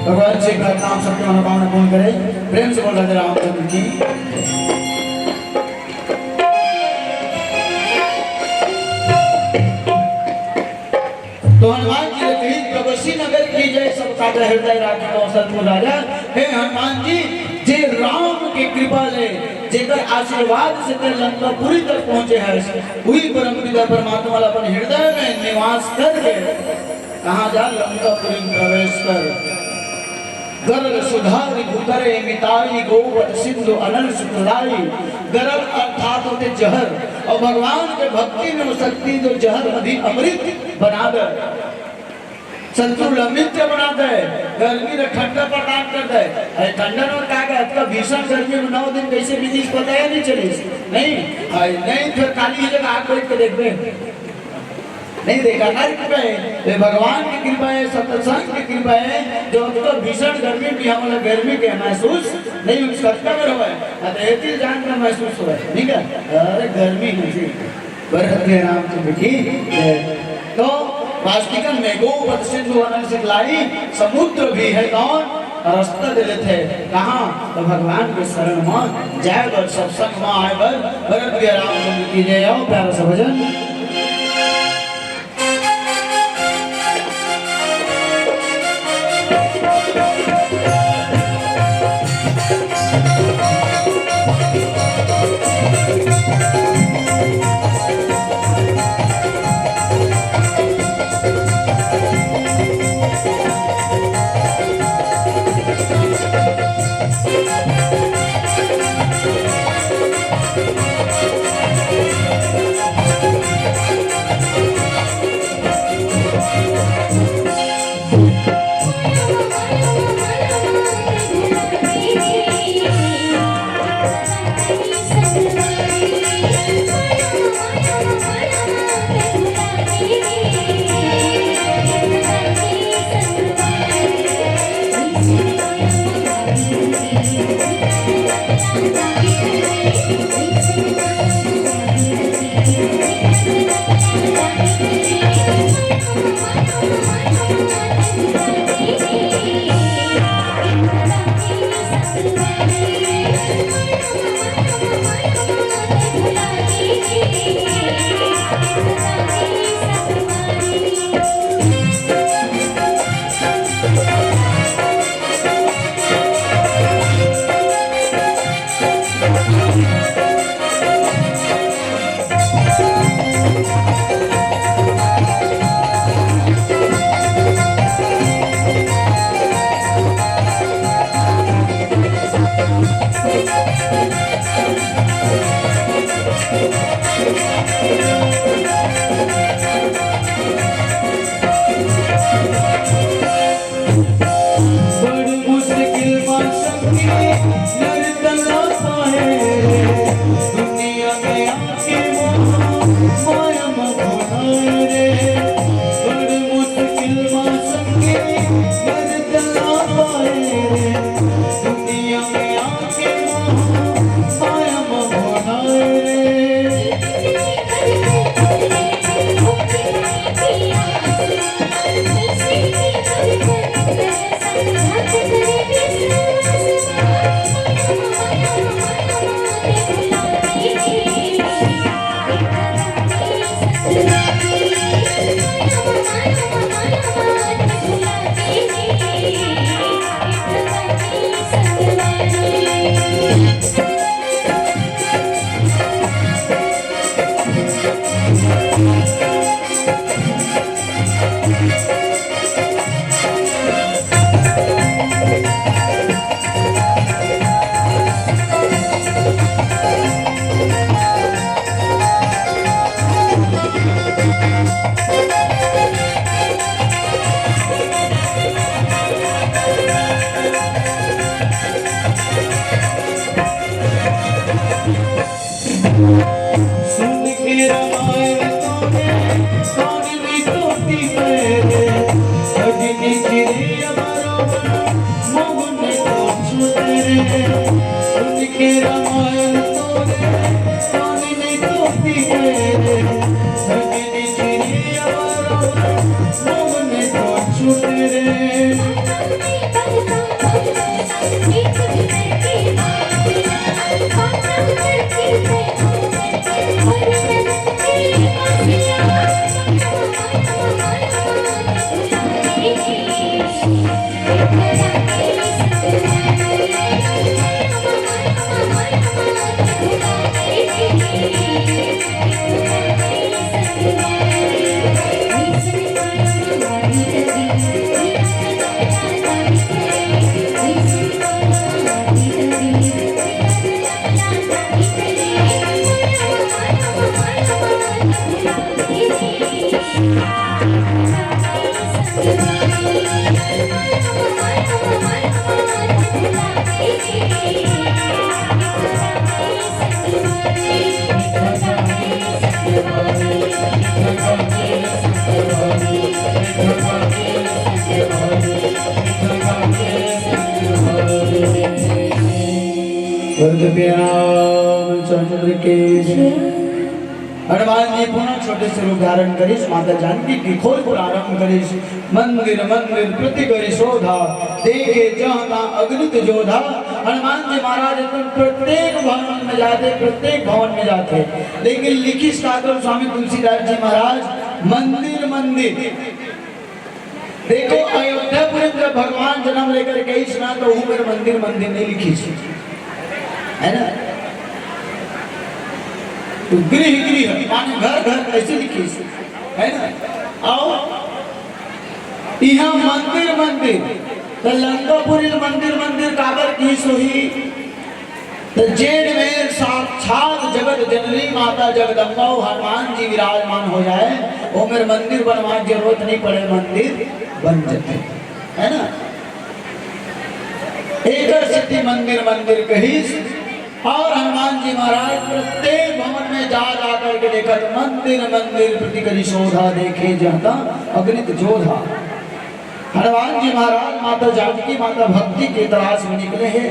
भगवान श्री प्रार्थना आप सबकी मनोकामना पूर्ण करे। प्रेम से बोला जय रामचंद्र की। तो हनुमान जी ने कही, "प्रभु श्री नगर की जय, सब काज हृदय राखी कौशलपुर राजा।" हे हनुमान जी, जे राम के कृपा ले, जेकर आशीर्वाद से ते लंकापुरी तक पहुंचे है, वही परम पिता परमात्मा ला अपन हृदय में निवास करके कहाँ जा, लंकापुरी में प्रवेश कर। गरल सुधा रिपु करे मिताई, गोपद सिंधु अनल सुख लाई। गरल अर्थात होते जहर, और भगवान के भक्ति में वो शक्ति जो जहर अभी अमृत बना दे, शत्रु ला मित्र बना दे, गर्मी ला ठंडा प्रदान कर दे। अरे ठंडा में का गया, इतना भीषण गर्मी में नौ दिन कैसे बीतीस पता ही नहीं चलिस, नहीं? अरे नहीं, फिर काली ही जगह आग बैठ के देखबे। नहीं देखा ना कृपा है, ये भगवान की कृपा है, सत्संग की कृपा है, जो तो भीषण गर्मी भी हम लोग गर्मी के महसूस नहीं, उस सत्ता में रहो है, अब ये चीज जान का महसूस हो है, ठीक है? अरे गर्मी नहीं थी, भरत में रामचंद्र की जय। तो वास्तविकन में गोपद सिंधु अनल सिखलाई, समुद्र भी है कौन? रास्ता दे देथे कहाँ? तो भगवान के शरण में जाए बर, सत्संग में आए बर। भरत भैया रामचंद्र की जय। आओ प्यारा सा भजन। माया म भोलाए रे, बड़ मुश्किल म संगे घर चला पाए रे, दुनिया में आके माया म भोलाए रे। सुन के रामायण तोने, कान में तोती मेरे, अग्नि चिरे अमरोगण, मौन में तो छूटे रे। सुन के रामायण तोने, कान में तोती मेरे, अग्नि चिरे अमरोगण, मौन में तो छूटे रे। गुरु प्यारा रामचंद्र के जय। हनुमान जी पुनः छोटे से रूप धारण करिस, माता जानकी की खोज प्रारंभ करिस। मंदिर मंदिर प्रति करि शोधा, देखे जहाँ तहाँ अगणित जोधा। हनुमान जी महाराज एकदम प्रत्येक भवन में जाते, प्रत्येक भवन में जाते, लेकिन लिखिस का तो स्वामी तुलसीदास जी महाराज मंदिर मंदिर। देखो, अयोध्यापुरी में जब भगवान जन्म लेकर गइस ना, तो उहू मेर मंदिर मंदिर नहीं लिखिस, है ना? तो गृह गृह माने घर घर ऐसे लिखिस, है ना? अउ इहाँ मंदिर मंदिर, तो लंकापुरी मंदिर मंदिर काबर किहिस होही? त जेन मेर साक्षात जगत जननी माता जगदम्बा अउ हनुमान जी विराजमान हो जाए, ओ मेर मंदिर बनवाए के जरूरत नहीं पड़े, मंदिर बन जाथे, है ना? एकर सेती मंदिर मंदिर कहिस। और हनुमान जी महाराज प्रत्येक भवन में जा जा करके देखत, मंदिर मंदिर प्रति करि शोधा, देखे जहाँ तहाँ अगणित जोधा। हनुमान जी महाराज माता जानकी माता भक्ति के तलाश में निकले हैं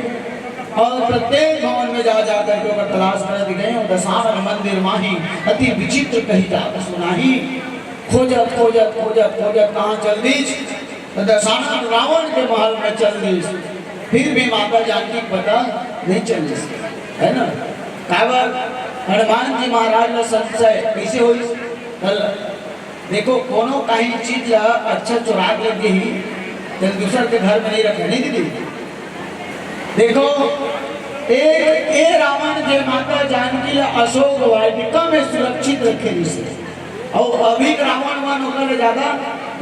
और प्रत्येक भवन में जा जा करके ओकर तलाश करत गए। और दशानन मंदिर माही अति विचित्र कही जात सुनाही। खोजत खोजत खोजत खोजत कहाँ चल दीस? तो दशानन रावण के महल में चल दीस। फिर भी माता जानकी के पता नहीं चलिस, है ना? काबर? हनुमान जी महाराज ला संशय कैसे होइस? कल देखो, कोनो काही चीज ला अच्छा चुरा के लेगे ही, तेन दूसर के घर में नहीं रखे, नहीं दीदी? देखो, एक ए रावण जे माता जानकी ला अशोक वाटिका में सुरक्षित रखे रिहिस, अउ अभी के रावण मन ओकर ले ज्यादा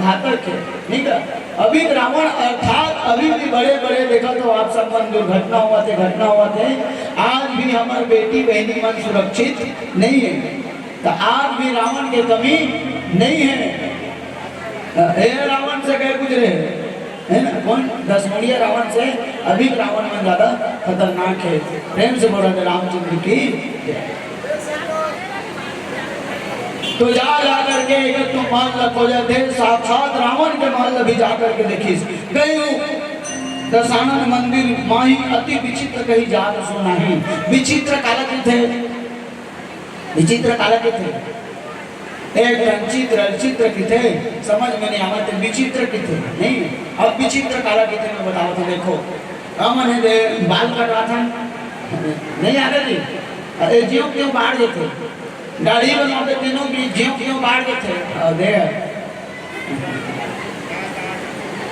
घातक हे, ठीक है? अभी के रावण अर्थात अभी भी बड़े बड़े, देखा तो आप सब मन दुर्घटना होवत हे, घटना होवत हे, आज भी हमर बेटी बहनी मन सुरक्षित नहीं है। त आज भी रावण के कमी नहीं है। ए रावण से कहे गुजरे, है ना? कौन? दस मुड़िया रावण से अभी रावण मन ज्यादा खतरनाक है। प्रेम से बोला जाए रामचंद्र की जय। तो जा, जा करके एक तो महल ल खोजत हे, साक्षात रावण के महल ल भी जा करके देखिस। गई दशानन मंदिर माही, अति विचित्र कही जात सो नाही। विचित्र काला कथे, विचित्र काला कथे। एक ठन चित्र, चित्र किथे, समझ में नहीं आवत हे, विचित्र किथे, नहीं। अब विचित्र काला किथे मैं बतावत हूँ, देखो। हमन हे दे बाल कटवाथन, नहीं आगे जी, अरे जियो क्यों बाढ़ देथे, दाढ़ी बनवाथे तीनों भी जियो क्यों बाढ़ देथे, और दे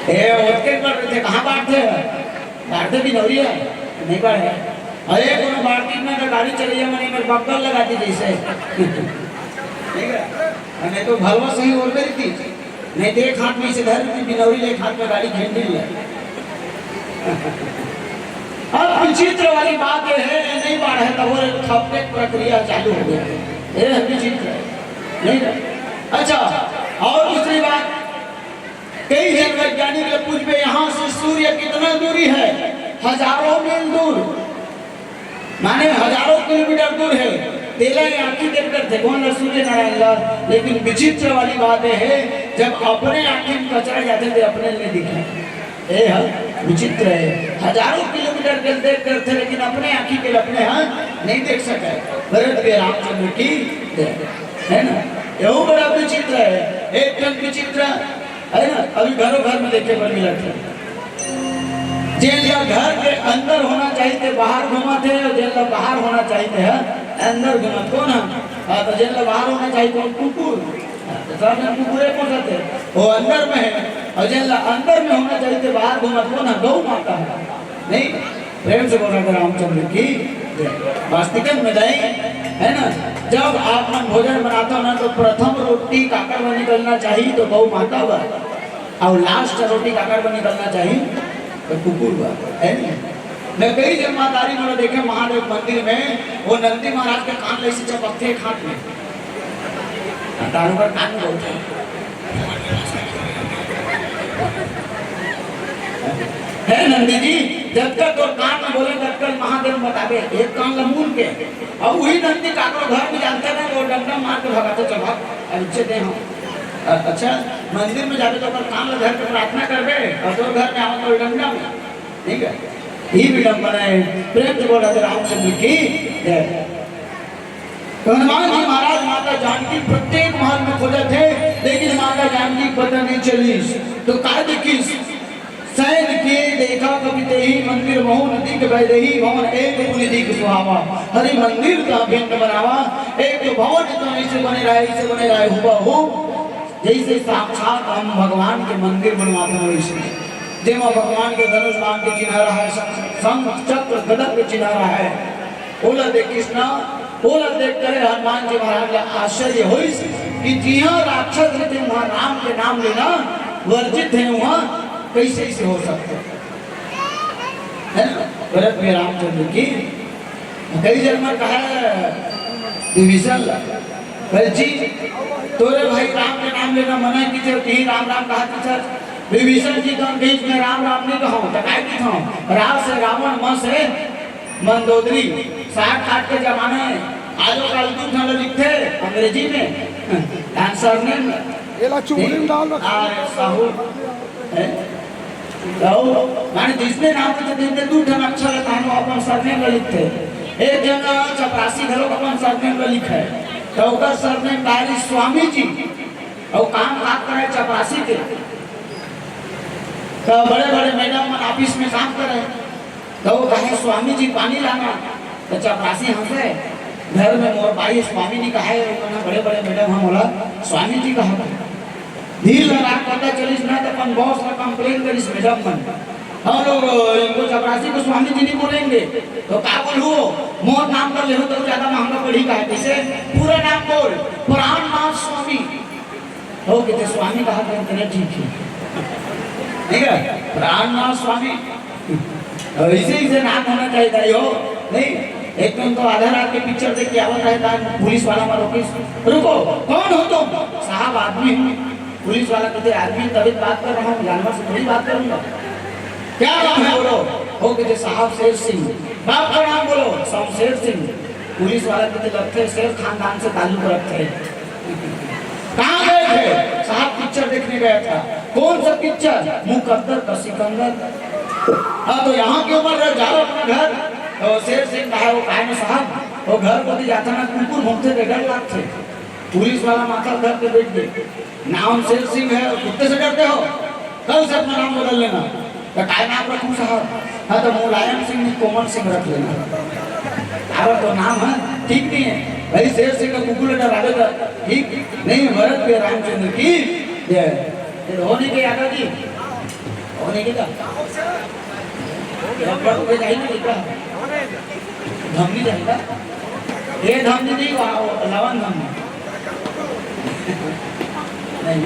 ए, ओतके कर रहे थे, कहाँ बाढ़थे? बाढ़थे बिनौरी हे, नहीं बाढ़े। अरे, कोनो बाढ़ की में तो गाड़ी चलैया मने में बब्बर लगा दी जैसे। ठीक है? और नहीं तो भलवा सही और मेरी थी। नहीं तो एक हाथ में इसे धर दी, बिनौरी ले एक हाथ में गाड़ी घंटी ले। अब विचित्र वाली बात ये है, ये नहीं बाढ़े तो वो खपने की प्रक्रिया चालू हो गया है। ये है विचित्र, नहीं ना? अच्छा, और दूसरी बात, कई जन वैज्ञानिक लोग पूछबे, यहाँ से सूर्य कितना दूरी है? हजारों मील दूर, माने हजारों किलोमीटर दूर है। तेला ये आँखी देख कर थे कौन सूर्य नारायण ला, लेकिन विचित्र वाली बात ये है, जब अपने आँखी में कचरा जाथे तो अपने नहीं दिखे। ए ह विचित्र है, हजारों किलोमीटर के देख कर थे, लेकिन अपने आँखी के अपने हाँ नहीं देख सके। भरत के रामचंद्र की जय, है ना? यहू बड़ा विचित्र है, एक ठन विचित्र, है ना? अभी घरों घर में देखे बर मिलत हे। जेन ला घर के अंदर होना चाहिए थे बाहर घूमत हे, और जेन ला बाहर होना चाहिए थे, हाँ, अंदर घूमत। कौन है? हाँ, तो जेन ला बाहर होना चाहिए, कौन? कुकुर। हाँ, तो सब जन कुकुरे पोसत हे, वो अंदर में है, और जेन ला अंदर में होना चाहिए थे बाहर घूमत, कौन है? गौ माता है, नहीं? प्रेम से बोला था रामचंद्र की जय। वास्तिकन में जाए, है ना? जब आप मन भोजन बनाता हो ना, तो प्रथम रोटी काकर में निकलना चाहिए, तो गौ माता बर, और लास्ट रोटी काकर में निकलना चाहिए, तो कुकुर बर, है नहीं? मैं कई जन महतारी मन देखे महादेव मंदिर में, वो नंदी महाराज के कान ले से चपकथे एक हाथ में, तारू का कान में बोलते हैं। हे नंदी जी, जब तक तोर कान में बोले, तब तक महादेव बताबे, एक कान ला मूंद के। और वही नंदी काकरो घर में जानते ना, वो डंडा मार के भगाते, "चल भाग, अब इच्छे दे हम।" अ-, अच्छा, मंदिर में जाबे तो ओकर कान ला धर के प्रार्थना करबे, और तोर घर में आवत तो डंडा में, ठीक है? ही विडम्बना है। प्रेम से बोला था रामचंद्र की जय। तो हनुमान जी महाराज माता जानकी प्रत्येक महल में खोजत हे, लेकिन माता जानकी पता नहीं चलिस। तो का देखिस? सैन के देखा कपि तेहि, मंदिर महु न दिख बैदेहि, भवन एक पुनि दिख सुहावा। हरि मंदिर तह भिन्न बनावा, एक तो भवन तो ऐसे बने रहे, ऐसे बने रहे हुबहू, जैसे साक्षात हम भगवान के मंदिर बनवाथन वैसे, जेमा भगवान के धनुष बाण के चिन्ह रहे, शंख चक्र गदा के चिन्ह रहे। ओला देखिस ना, ओला देख कर हनुमान जी महाराज ला आश्चर्य होइस कि जिहाँ राक्षस रहिथे, वहाँ राम के नाम लेना वर्जित है, वहाँ कैसे, कैसे हो सकते, है ना? भरत में रामचंद्र की कई जन मन कहा विभीषण ला, "भाई जी, तोरे भाई राम के नाम लेना मना कीथे, तेही राम राम कहा कीथे।" विभीषण जी तो बीच में राम राम नहीं कहो, तो काय कीथे? रा से रावण, म से मंदोदरी, साठ साठ के जमाने, आजो काल दू ठन लिखथे अंग्रेजी में, आंसर ने एला चुंगली में डाल रखा। आर साहू, हैं? तो माने जिसने नाम लेथे, तेन दू ठन अक्षर हे, तानो अपन सरनेम ल लिखथे। एक जन चपरासी घलो अपन सरनेम ल लिखे, तो ओकर सरनेम डारी स्वामी जी। और काम काज करे चपरासी के, तो बड़े-बड़े मैडम मन ऑफिस में काम करे, तो वो कहे, "स्वामी जी पानी लाना।" तो चपरासी हंसे, "घर में मोर बाई स्वामी नहीं कहे, बड़े-बड़े मैडम हम बोला स्वामी जी कहा।" धीर लगा पता चलिस ना, तो अपन बॉस ला कंप्लेन करिस मैडम मन, "हम लोग इनको चपरासी को स्वामी जी नहीं बोलेंगे।" तो का बोलू, "मोर नाम कर लेहू तो ज्यादा महंगा पड़ी का है, जैसे पूरा नाम बोल, प्राणनाथ स्वामी।" हो किते स्वामी कहा था, इतने ठीक है, ठीक है, प्राणनाथ स्वामी। और इसे, इसे नाम होना चाहिए था, यो, नहीं, एक दिन तो आधा रात के पिक्चर देख के आवत रहे था, पुलिस वाला मन रोकिस, "रुको, कौन हो तुम?" "साहब, आदमी हूँ।" पुलिस वाला कहते, "आदमी तभी बात कर रहा हूँ, जानवर से थोड़ी बात करूंगा।" "क्या नाम है, बोलो?" वो कहते, "साहब, शेर सिंह।" "बाप का नाम बोलो।" "शमशेर सिंह।" पुलिस वाला कहते, "लगते शेर खानदान से ताल्लुक रखते हैं।" कहाँ गए थे? साहब पिक्चर देखने गया था। कौन सा पिक्चर? मुकद्दर का सिकंदर। हाँ, तो यहाँ की उम्र रह, जाओ अपना घर। तो शेर सिंह कहा, वो कहा ना साहब, वो घर को भी जाता ना, कुकुर भौंकते थे, डर लगते। पुलिस वाला माथा धर के बैठ गए। नाम शेर सिंह है और कुत्ते से डरते हो? कल से अपना नाम बदल लेना। तो काय नाम रखूं साहब? हाँ, तो मुलायम सिंह नहीं, कोमल सिंह रख लेना। अरे तो नाम है, ठीक नहीं है भाई। शेर सिंह का कुकुर डरावे का ठीक नहीं है। भरत के रामचंद्र की जय। ये होने के दादाजी, होने के का? ये पर कोई जाए ना, ये का? धमनी जाएगा। ये धमनी नहीं, वहाँ वो लावन धमनी। नहीं।